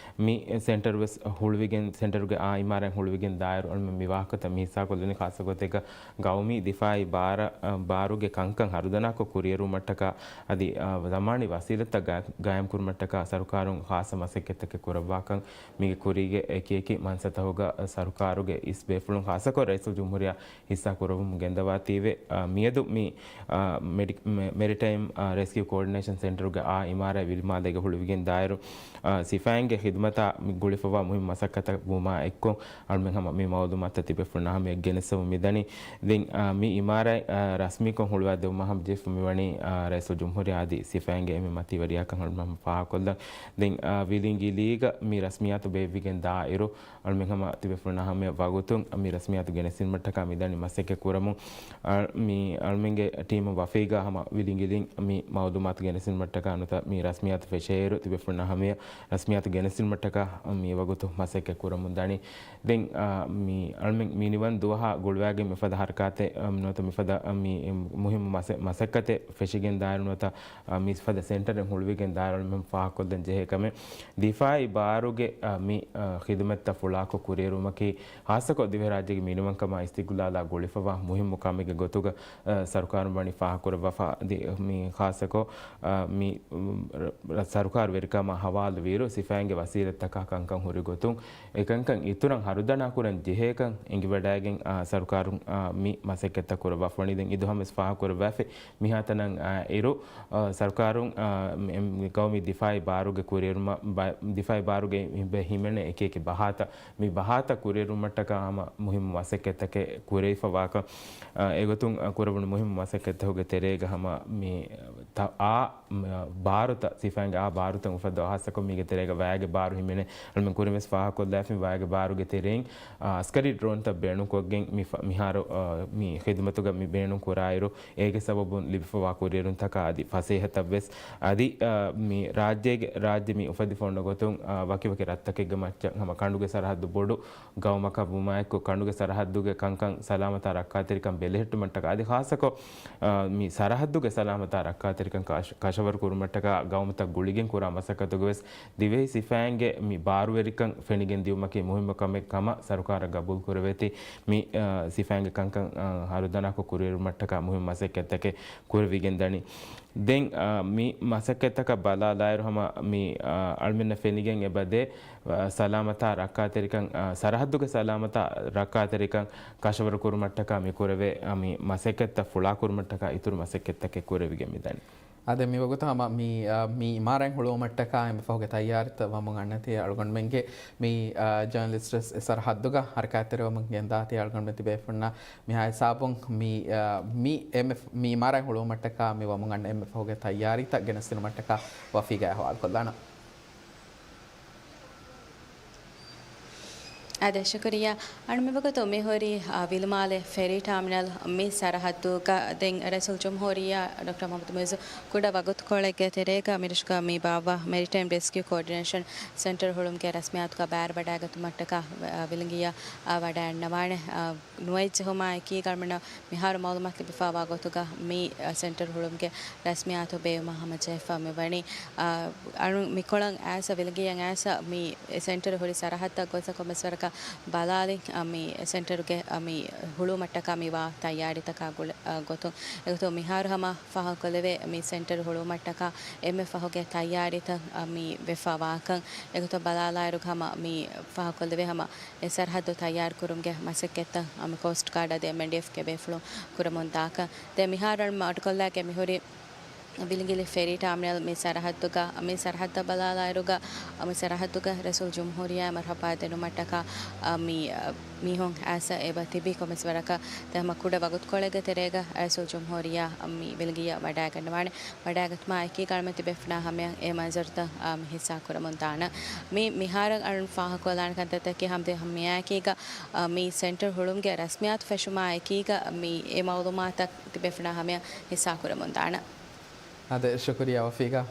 މި ސެންޓަރު ވެސް ހުޅުވިގެން، ސެންޓަރުގެ އާ އިމާރާތް ހުޅުވިގެން ދާއިރު އަޅުމެން މި ވާހަކަތައް މި ހިއްސާކޮށްލަނީ ޚާއްޞަ ގޮތެއްގަ ގައުމީ ދިފާއީ ބާރަ-، އާ، ބާރުގެ ކަންކަން ހަރުދަނާކޮށް ކުރިއެރުވުމަށްޓަކާ އަދި، އާ، ޒަމާނީ ވަސީލަތްތައް ގާ-، ގާއިމްކުރުމަށްޓަކާ ސަރުކާރުން ޚާއްޞަ މަސައްކަތްތަކެއް ކުރައްވާކަން މީގެ ކުރީގެ އެކި އެކި މަންސަތަހުގަ ސަރުކާރުގެ އިސް ބޭފުޅުން ޚާއްޞަކޮށް ރައީސުލްޖުމްހޫރިއްޔާ ހިއްސާ ކުރައްވަމުން ގެންދަވާތީވެ، އާ، މިއަދު މި، އާ، މެޑި-، މެ-، މެރިޓައިމް، އާ، ރެސްކިއު ކޯޑިނޭޝަން ސެންޓަރުގެ އާ އިމާރާތް ވިލިމާލެ ހުޅުވިގެން ދާއިރު، އާ، ސިފައިންގެ ޚިދުމަތާ މި ގުޅިފަވާ މުހިންމު މަސައްކަތަށް ވުމާ އެއްކޮށް، އަޅުމެން ހަމަ މި މައުލޫމާތުތައް ތިބޭފުޅުންނާ ހަމަޔަށް ގެނެސްދެމުން މިދަނީ. ދެން، އާ، މި އިމާރާތް، އާ، ރަސްމީކޮށް ހުޅުވާ ދެވުމާ ހަމަޖެހިފަ މިވަނީ، އާ، ރައީސުލްޖުމްހޫރިއްޔާ އަދި ސިފައިންގެ އެންމެ މަތީވެރިޔާކަން އަޅުމެން ހަމަ ފާހަގަކޮށްލަން. ދެން، އާ، ވިލިނގިލީގަ މި ރަސްމިއްޔާތު ބޭއްވިގެން ދާއިރު، އަޅުމެން ހަމަ ތިބޭފުޅުންނާ ހަމަޔަށް ވަގުތުން މި ރަސްމިއްޔާތު ގެނެސްދިނުމަށްޓަކާ މިދަނީ މަސައްކަތް ކުރަމުން. އަ، މި އަޅުމެންގެ ޓީމު ވަފީގާ ހަމަ ވިލިނގިލިން މި މައުލޫމާތު ގެނެސްދިނުމަށްޓަކާ ނުވަތަ މި ރަސްމިއްޔާތު ފެށޭއިރު ތިބޭފުޅުންނާ ހަމަޔަށް ރަސްމިއްޔާތު ގެނެސްދިނުމަށްޓަކާ މި ވަގުތު މަސައްކަތް ކުރަމުން ދަނީ. ދެން، އަ، މި އަޅުމެން މިނިވަން ދުވަހާ ގުޅުވާގެން މިފަދަ ހަރަކާތެއް، އަ، ނުވަތަ މިފަދަ، އަ، މި މުހިންމު މަސަ-، މަސައްކަތެއް ފެށިގެން ދާއިރު ނުވަތަ އާ، މިފަދަ ސެންޓަރެއް ހުޅުވިގެން ދާއިރު އަޅުމެން ފާހަގަކޮށްލަން ޖެހޭ ކަމެއް، ދިފާއީ ބާރުގެ، އާ، މި، އާ، ޚިދުމަތްތައް ފުޅާކޮށް ކުރިއެރުމަކީ، ޚާއްޞަކޮށް ދިވެހިރާއްޖޭގެ މިނިވަންކަމާ އިސްތިގްލާލާ ގުޅިފަވާ މުހިންމު ކަމެއްގެ ގޮތުގަ، އާ، ސަރުކާރުން ވަނީ ފާހަގަކުރައްވާފަ. އަދި މި ޚާއްޞަކޮށް، އާ، މި، އު، ރަ-، ރަ-، ސަރުކާރު ވެރިކަމާ ހަވާލުވިއިރު، ސިފައިންގެ ވަސީލަތްތަކާ ކަންކަން ހުރި ގޮތުން، އެކަންކަން އިތުރަށް ހަރުދަނާކުރަން ޖެހޭކަން އެނގިވަޑައިގެން، އާ، ސަރުކާރުން، އާ، މި މަސައްކަތްތައް ކުރައްވާފަވަނީ. ދެން އިދުހަމަސް ފާހަގަކުރައްވާފި މިހާތަނަށް، އާ، އިރު، އާ، ސަރުކާރުން، އާ، މި-، މި ގައުމީ ދިފާއީ ބާރުގެ ކުރިއެރުމަށް ބަ-، ދިފާއީ ބާރުގެ ހިމެނޭ އެކި އެކި ބަހާތައް، މި ބަހާތައް ކުރިއެރުމަށްޓަކާ ހަމަ މުހިންމު މަސައްކަތްތަކެއް ކުރެވިފަވާކަން، އާ، އެގޮތުން، އާ، ކުރެވުނު މުހިންމު މަސައްކަތްތަކުގެ ތެރޭގަ ހަމަ މި ތަ-، އާ، މަ-، ބާރުތައް، ސިފައިންގެ އާ ބާރުތައް އުފައްދަވާ ހާއްސަކޮށް މީގެ ތެރޭގަ ވައިގެ ބާރު ހިމެނޭ. އަޅުމެން ކުރިންވެސް ފާހަގަކޮށްލާފިން ވައިގެ ބާރުގެ ތެރެއިން، އާ، އަސްކަރީ ޑްރޯންތައް ބޭނުންކޮށްގެން މި ފަ-، މިހާރު، އާ، މި ޚިދުމަތުގަ މި ބޭނުން ކުރާއިރު، އޭގެ ސަބަބުން ލިބިފަވާ ކުރިއެރުންތަކާ އަދި ފަސޭހަތައްވެސް އަދި، އާ، މި ރާއްޖޭގެ، ރާއްޖެ މި އުފެދިފަ އޮންނަ ގޮތުން، އާ، ވަކިވަކި ރަށްތަކެއްގެ މައްޗަށް ހަމަ ކަނޑުގެ ސަރަހައްދު ބޮޑު ގައުމަކަށް ވުމާއެކު، ކަނޑުގެ ސަރަހައްދުގެ ކަންކަން ސަލާމަތާ ރައްކާތެރިކަން ބެލެހެއްޓުމަށްޓަކާ އަދި ޚާއްޞަކޮށް، އާ، މި ސަރަހައްދުގެ ސަލާމަތާ ރައްކާތެރިކަން ކަށަ-، ކަށަވަރު ކުރުމަށްޓަކާ ގައުމުތައް ގުޅިގެން ކުރާ މަސައްކަތުގަވެސް ދިވެހި ސިފައިންގެ މި ބާރުވެރިކަން ފެނިގެން ދިއުމަކީ މުހިންމު ކަމެއް ކަމަށް ސަރުކާރަށް ގަބޫލު ކުރެވޭތީ، މި، އާ، ސިފައިންގެ ކަންކަން، އާ، ހަރުދަނާކޮށް ކުރިއެރުމަށްޓަކާ މުހިންމު މަސައްކަތްތަކެއް ކުރެވިގެން ދަނީ. ދެން، އާ، މި މަސައްކަތްތަކަށް ބަލާލާއިރު ހަމަ މި، އާ، އަޅުމެންނަށް ފެނިގެން އެބަދޭ، އާ، ސަލާމަތާ ރައްކާތެރިކަން، އާ، ސަރަހައްދުގެ ސަލާމަތާ ރައްކާތެރިކަން ކަށަވަރު ކުރުމަށްޓަކާ މި ކުރެވޭ، އާ، މި މަސައްކަތްތައް ފުޅާ ކުރުމަށްޓަކާ އިތުރު މަސައްކަތްތަކެއް ކުރެވިގެން މިދަނީ. އާދެ، މިވަގުތު ހަމަ މި، އާ، މި އިމާރާތް ހުޅުވުމަށްޓަކާ އެންމެ ފަހުގެ ތައްޔާރީތައް ވަމުން އަންނަތީ އަޅުގަނޑުމެންގެ މި، އާ، ޖާނަލިސްޓް ސަރަހައްދުގަ ހަރަކާތްތެރިވަމުން ގެންދާތީ އަޅުގަނޑުމެން ތިބޭފުންނަށް މިހާ ހިސާބުން މި، އާ، މި އެންމެ ފަ-، މި އިމާރާތް ހުޅުވުމަށްޓަކާ މި ވަމުން އަންނަ އެންމެ ފަހުގެ ތައްޔާރީތައް ގެނެސްދިނުމަށްޓަކާ ވަފީގައި އަހުވާލުކޮށްލާނަން. އާދެ، ޝުކުރިއްޔާ. އަން މިވަގުތު މިހުރީ، އާ، ވިލުމާލެ ފެރީ ޓާމިނަލް މި ސަރަހައްދުގަ ދެން ރައީސުލްޖުމްހޫރިއްޔާ ޑޮކްޓަރ މުޙައްމަދު މުޢިއްޒު ކުޑަ ވަގުތުކޮޅެއްގެ ތެރޭގަ މިރަށުގަ މި ބާއްވާ މެރިޓައިމް ރެސްކިއު ކޯޑިނޭޝަން ސެންޓަރ ހުޅުމުގެ ރަސްމިއްޔާތުގަ ބައިވެރިވަޑައިގަތުމަށްޓަކާ، އާ، ވިލިނގިއްޔާ، އާ، ވަޑައިގަންނަވާނެ. އާ، ނުވައެއްޖެހުމާ އެކީގަ އަޅުމެންނަށް މިހާރު މައުލޫމާތު ލިބިފައިވާ ގޮތުގަ މި، އަ، ސެންޓަރ ހުޅުމުގެ ރަސްމިއްޔާތު ބޭއްވުމަށް ހަމަޖެހިފަ މިވަނީ. އަ، އަޅު މިކޮޅަށް އައިސް ވިލިނގިއަށް އައިސް މި ސެންޓަރ ހުރި ސަރަހައްދަށް ގޮސް ކޮންމެސްވަރަކަށް ބަލާލި، އަ، މި ސެންޓަރުގެ، އަ، މި ހުޅުވުމަށްޓަކާ މިވާ ތައްޔާރީތަކާ ގުޅ-، އަ، ގޮތުން. އެގޮތުން މިހާރު ހަމަ ފާހަގަކޮށްލެވޭ މި ސެންޓަރ ހުޅުވުމަށްޓަކާ އެންމެ ފަހުގެ ތައްޔާރީތައް، އަ، މި ވެފަ ވާކަން. އެގޮތަށް ބަލާލާއިރު ހަމަ މި ފާހަގަކޮށްލެވޭ ހަމަ އެ ސަރަހައްދު ތައްޔާރުކުރުމުގެ މަސައްކަތްތައް އަމި ކޯސްޓް ގާޑް އަދި އެމްއެންޑީއެފްގެ ބޭފުޅުން ކުރަމުން ދާކަން. ދެން މިހާރު އަޅު މަޑުކޮށްލާގެ މިހުރީ ވިލިނގިލި ފެރީ ޓާމިނަލް މި ސަރަހައްދުގަ، މި ސަރަހައްދަށް ބަލާލާއިރުގަ، މި ސަރަހައްދުގަ ރައީސުލްޖުމްހޫރިއްޔާ މަރުޙަބާ ދިނުމަށްޓަކާ، މި، މީހުން އައިސް އެބަ ތިބި ކޮންމެސް ވަރަކަށް ދެން ހަމަ ކުޑަ ވަގުތުކޮޅެއްގެ ތެރޭގަ ރައީސުލްޖުމްހޫރިއްޔާ މި ވިލިނގިއަށް ވަޑައިގަންނަވާނެ. ވަޑައިގަތުމާ އެކީގަ އަޅުމެން ތިބޭފުޅުންނާ ހަމަޔަށް އެ މަންޒަރުތައް، އާ، މި ހިއްސާ ކުރަމުން ދާނަން. މި މިހާރަށް އަޅުން ފާހަގަކޮށްލާނެ ކަންތައްތަކީ ހަމަ ދެ-، މިއާއެކީގަ، އާ، މި ސެންޓަރ ހުޅުމުގެ ރަސްމިއްޔާތު ފެށުމާ އެކީގަ މި އެ މައުލޫމާތުތައް ތިބޭފުޅުންނާ ހަމަޔަށް ހިއްސާ ކުރަމުން ދާނަން. އާދެ، ޝުކުރިއްޔާ ވަފީގާ.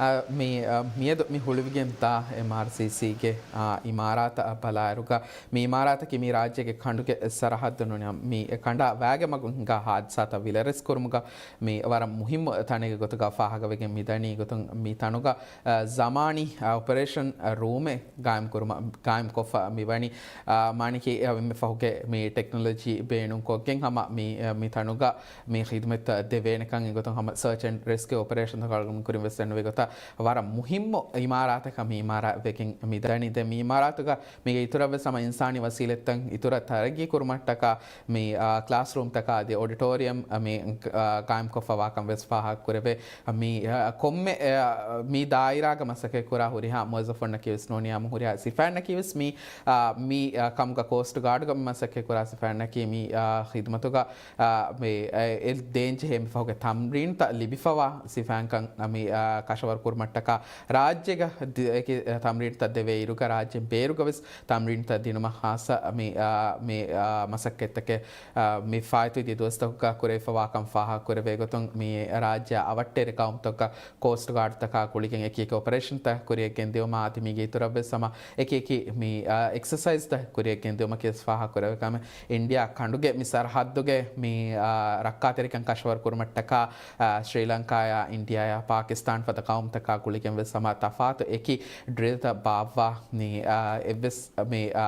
އާ، މި، އާ، މިއަދު މި ހުޅުވިގެން ދާ އެމްއާރްސީސީގެ، އާ، އިމާރާތަށް ބަލާއިރުގަ، މި އިމާރާތަކީ މި ރާއްޖޭގެ ކަނޑުގެ ސަރަހައްދު ނޫނީ، މި ކަނޑާ ވައިގެ މަގުން ހިނގާ ހާދިސާތައް ވިލަރެސް ކުރުމުގަ މި ވަރަށް މުހިއްމު ތަނެއްގެ ގޮތުގަ ފާހަގަވެގެން މިދަނީ. ގޮތުން މި ތަނުގަ، އާ، ޒަމާނީ، އާ، އޮޕަރޭޝަން، އާ، ރޫމެއް ގާއިމް ކުރުމަށް، ގާއިމް ކޮށްފަ މިވަނީ. އާ، މާނައަކީ، އާ، އެންމެ ފަހުގެ މި ޓެކްނޮލޮޖީ ބޭނުންކޮށްގެން ހަމަ މި، އާ، މި ތަނުގަ މި ޚިދުމަތްތައް ދެވޭނެކަން. އެގޮތުން ހަމަ ސަރޗް އެންޑް ރެސްކިއު އޮޕަރޭޝަންތަކަށް އަޅުގަނޑު ކުރިން ވެސް ދެންނެވި ގޮތަށް ވަރަށް މުހިއްމު އިމާރާތަކަށް މި އިމާރާތް ވެގެން މި ދަނީ. ދެން މި އިމާރާތުގަ މީގެ އިތުރަށް ވެސް ހަމަ އިންސާނީ ވަސީލަތްތައް އިތުރަށް ތަރައްގީ ކުރުމަށްޓަކާ މި، އާ، ކްލާސްރޫމް ތަކާ އަދި އޮޑިޓޯރިއަމް، އާ، މި، އާ، ގާއިމްކޮށްފަ ވާކަން ވެސް ފާހަގަ ކުރެވޭ. މި، އާ، ކޮންމެ، އާ، މި ދާއިރާގަ މަސައްކަތް ކުރާ ހުރިހާ މުވައްޒަފުންނަކީ ވެސް ނޫނީ ހަމަ ހުރިހާ ސިފައިންނަކީ ވެސް މި، އާ، މި، އާ، ކަމުގަ ކޯސްޓް ގާޑްގަ މި މަސައްކަތް ކުރާ ސިފައިންނަކީ މި، އާ، ޚިދުމަތުގަ އާ، މި، އެ، އެ ދޭންޖެހޭ މި ފަހުގެ ތަމްރީންތައް ލިބިފަވާ ސިފައިންކަން، އާ، މި، އާ، ކަށަވަރު ކުރުމަށްޓަކާ ރާއްޖޭގަ ދި-، އެކި، އާ، ތަމްރީންތައް ދެވޭ އިރުގަ ރާއްޖޭން ބޭރުގަ ވެސް ތަމްރީންތައް ދިނުމަށް ހާއްސަ މި، އާ، މި، އާ، މަސައްކަތްތަކެއް، އާ، މި ފާއިތުވެދިޔަ ދުވަސްތަކުގަ ކުރެވިފަވާކަން ފާހަގަ ކުރެވޭ ގޮތުން މި ރާއްޖެއާ އަވަށްޓެރި ގައުމުތަކުގަ ކޯސްޓް ގާޑްތަކާ ގުޅިގެން އެކި އެކި އޮޕަރޭޝަންތައް ކުރިޔަށް ގެންދިއުމާ އަދި މީގެ އިތުރަށް ވެސް ހަމަ އެކި އެކި މި، އާ، އެކްސަސައިޒްތައް ކުރިޔަށް ގެންދިއުމަކީ ވެސް ފާހަގަ ކުރެވޭ ކަމެއް. އިންޑިއާ ކަނޑުގެ މި ސަރަހައްދުގެ މި، އާ، ރައްކާތެރިކަން ކަށަވަރު ކުރުމަށްޓަކާ، އާ، ސްރީލަންކާޔާ، އިންޑިއާޔާ، ޕާކިސްތާން ފަދަ ގައުމުތަކާ ގުޅިގެން ވެސް ހަމަ ތަފާތު އެކި ޑްރިލްތައް ބާއްވާ މި، އާ، އެއްވެސް މި، އާ،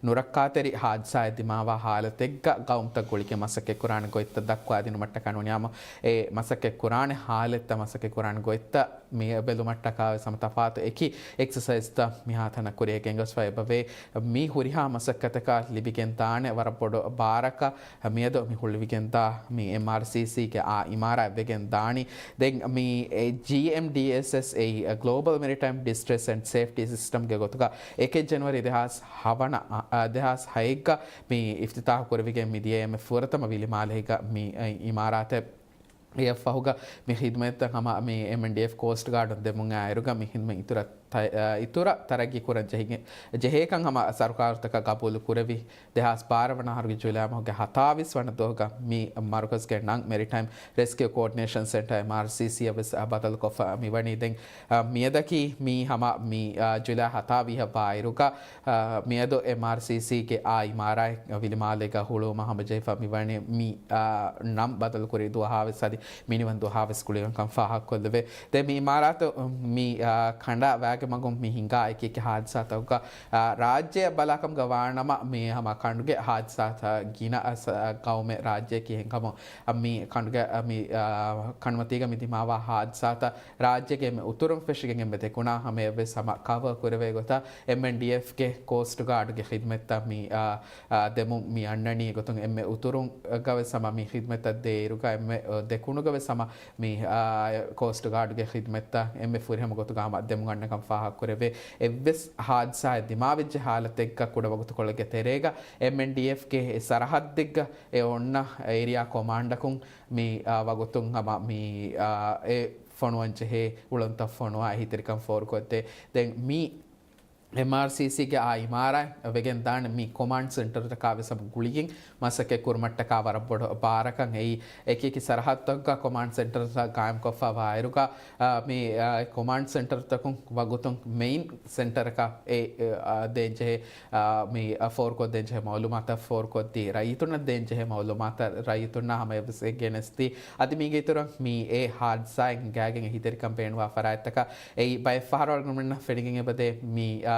ނުރައްކާތެރި ހާދިސާއެއް ދިމާވާ ހާލަތެއްގަ ގައުމުތައް ގުޅިގެން މަސައްކަތް ކުރާނެ ގޮތްތައް ދައްކާދިނުމަށްޓަކާ ނޫނީ ހަމަ އެ މަސައްކަތް ކުރާނެ ހާލަތްތައް މަސައްކަތް ކުރާނެ ގޮތްތައް މި ބެލުމަށްޓަކާ ވެސް ހަމަ ތަފާތު އެކި އެކްސަސައިޒްތައް މިހާތަނަށް ކުރިޔަށް ގެންގޮސްފަ އެބަވޭ. މި ހުރިހާ މަސައްކަތަކަށް ލިބިގެން ދާނެ ވަރަށް ބޮޑު ބާރަކަށް މިއަދު މި ހުޅުވިގެންދާ މި އެމްއާރްސީސީގެ އާ އިމާރާތް ވެގެން ދާނީ. ދެން މި ޖީއެމްޑީއެސްއެސް އެއީ ގްލޯބަލް މެރިޓައިމް ޑިސްޓްރެސް އެންޑް ސޭފްޓީ ސިސްޓަމްގެ ގޮތުގަ އެކެއް ޖަނުއަރީ ދެހާސް ހަވަނަ، އަ، ދެހާސް ހައެއްގަ މި އިފްތިތާހު ކުރެވިގެން މި ދިޔަ އެންމެ ފުރަތަމަ ވިލިމާލެހިގަ މި އިމާރާތެއް. އެއަށްފަހުގަ މި ޚިދުމަތްތައް ހަމަ މި އެމްއެންޑީއެފް ކޯސްޓް ގާޑުން ދެމުން އާއިރުގަ މި ޚިދުމަތް އިތުރަށް ތަ-، އަ، އިތުރަށް ތަރައްގީ ކުރަން ޖެހިގެ-، ޖެހޭކަން ހަމަ ސަރުކާރުތަކަށް ގަބޫލު ކުރެވި، ދެހާސް ބާރަ ވަނަ އަހަރުގެ ޖުލައި މަހުގެ ހަތާވީސް ވަނަ ދުވަހުގަ މި މަރުކަޒުގެ ނަން މެރިޓައިމް ރެސްކިއު ކޯޑިނޭޝަން ސެންޓަރ، އެމްއާރްސީސީ، އަށް ވެސް ބަދަލުކޮށްފަ މިވަނީ. ދެން، އަ، މިއަދަކީ މީ ހަމަ މި، އަ، ޖުލައި ހަތާވީހަށް ވާއިރުގަ، އަ، މިއަދު އެމްއާރްސީސީގެ އާ އިމާރާތް ވިލިމާލޭގަ ހުޅުވުމަށް ހަމަޖެހިފަ މިވަނީ މި، އާ، ނަން ބަދަލުކުރި ދުވަހާ ވެސް އަދި މިނިވަން ދުވަހާ ވެސް ގުޅިގެންކަން ފާހަގަކޮށްލެވޭ. ދެން މި އިމާރާތު މި، އާ، ކަނޑާ ވާގެ މަގުން މި ހިނގާ އެކި އެކި ހާދިސާތަކުގަ، އާ، ރާއްޖެއަށް ބަލާކަމުގަ ވާނަމަ މި ހަމަ ކަނޑުގެ ހާދިސާތައް ގިނަ އަސް-، އާ، ގައުމެއް ރާއްޖެއަކީ ހެންކަމުން މި ކަނޑުގެ، އާ، މި، އާ، ކަނޑުމަތީގަ މި ދިމާވާ ހާދިސާތައް ރާއްޖޭގެ އެންމެ އުތުރުން ފެށިގެން އެންމެ ދެކުނާ ހަމަޔަށްވެސް ހަމަ ކަވަރ ކުރެވޭ ގޮތަށް އެމްއެންޑީއެފްގެ ކޯސްޓް ގާޑްގެ ޚިދުމަތްތައް މި، އާ، އާ، ދެމުން މި އަންނަނީ. އެގޮތުން އެންމެ އުތުރުން ގަވެސް ހަމަ މި ޚިދުމަތްތައް ދޭއިރުގަ އެންމެ، އާ، ދެކުނުގަވެސް ހަމަ މި، އާ، ކޯސްޓް ގާޑްގެ ޚިދުމަތްތައް އެންމެ ފުރިހަމަ ގޮތުގަ ހަމަ ދެމުން އަންނަކަން ފާހަގަކުރެވޭ. އެއްވެސް ހާދިސާއެއް ދިމާވެއްޖެ ހާލަތެއްގަ ކުޑަ ވަގުތުކޮޅެއްގެ ތެރޭގަ އެމްއެންޑީއެފްގެ އެ ސަރަހައްދެއްގަ އެ އޮންނަ އޭރިއާ ކޮމާންޑަކުން މި، އާ، ވަގުތުން ހަމަ މި، އާ، އެ ފޮނުވަން ޖެހޭ، އުޅަނދުތައް ފޮނުވާ އެހީތެރިކަން ފޯރުކޮށްދޭ. ދެން މި އެމްއާރްސީސީގެ އާ އިމާރާތް ވެގެން ދާނެ މި ކޮމާންޑް ސެންޓަރުތަކާ ވެސް ހަމަ ގުޅިގެން މަސައްކަތް ކުރުމަށްޓަކާ ވަރަށް ބޮޑު ބާރަކަށް އެއީ. އެކި އެކި ސަރަހައްދުތަކުގަ ކޮމާންޑް ސެންޓަރުތައް ގާއިމްކޮށްފަ ވާއިރުގަ، އާ، މި، އާ، ކޮމާންޑް ސެންޓަރުތަކުން ވަގުތުން މެއިން ސެންޓަރަކަށް އެ، އާ، ދޭންޖެހޭ، އާ، މި، އާ، ފޯރުކޮށްދޭންޖެހޭ މައުލޫމާތަށް ފޯރުކޮށްދީ، ރައްޔިތުންނަށް ދޭންޖެހޭ މައުލޫމާތަށް ރައްޔިތުންނާ ހަމަޔަށްވެސް ގެނެސްދީ، އަދި މީގެ އިތުރަށް މި އެ ހާދިސާއިން ހިނގާގެން އެހީތެރިކަން ބޭނުންވާ ފަރާތްތަކަށް އެއީ ބައެއް ފަހަރު އަޅުގަނޑުމެންނަށް ފެނިގެން އެބަދޭ. މި، އާ،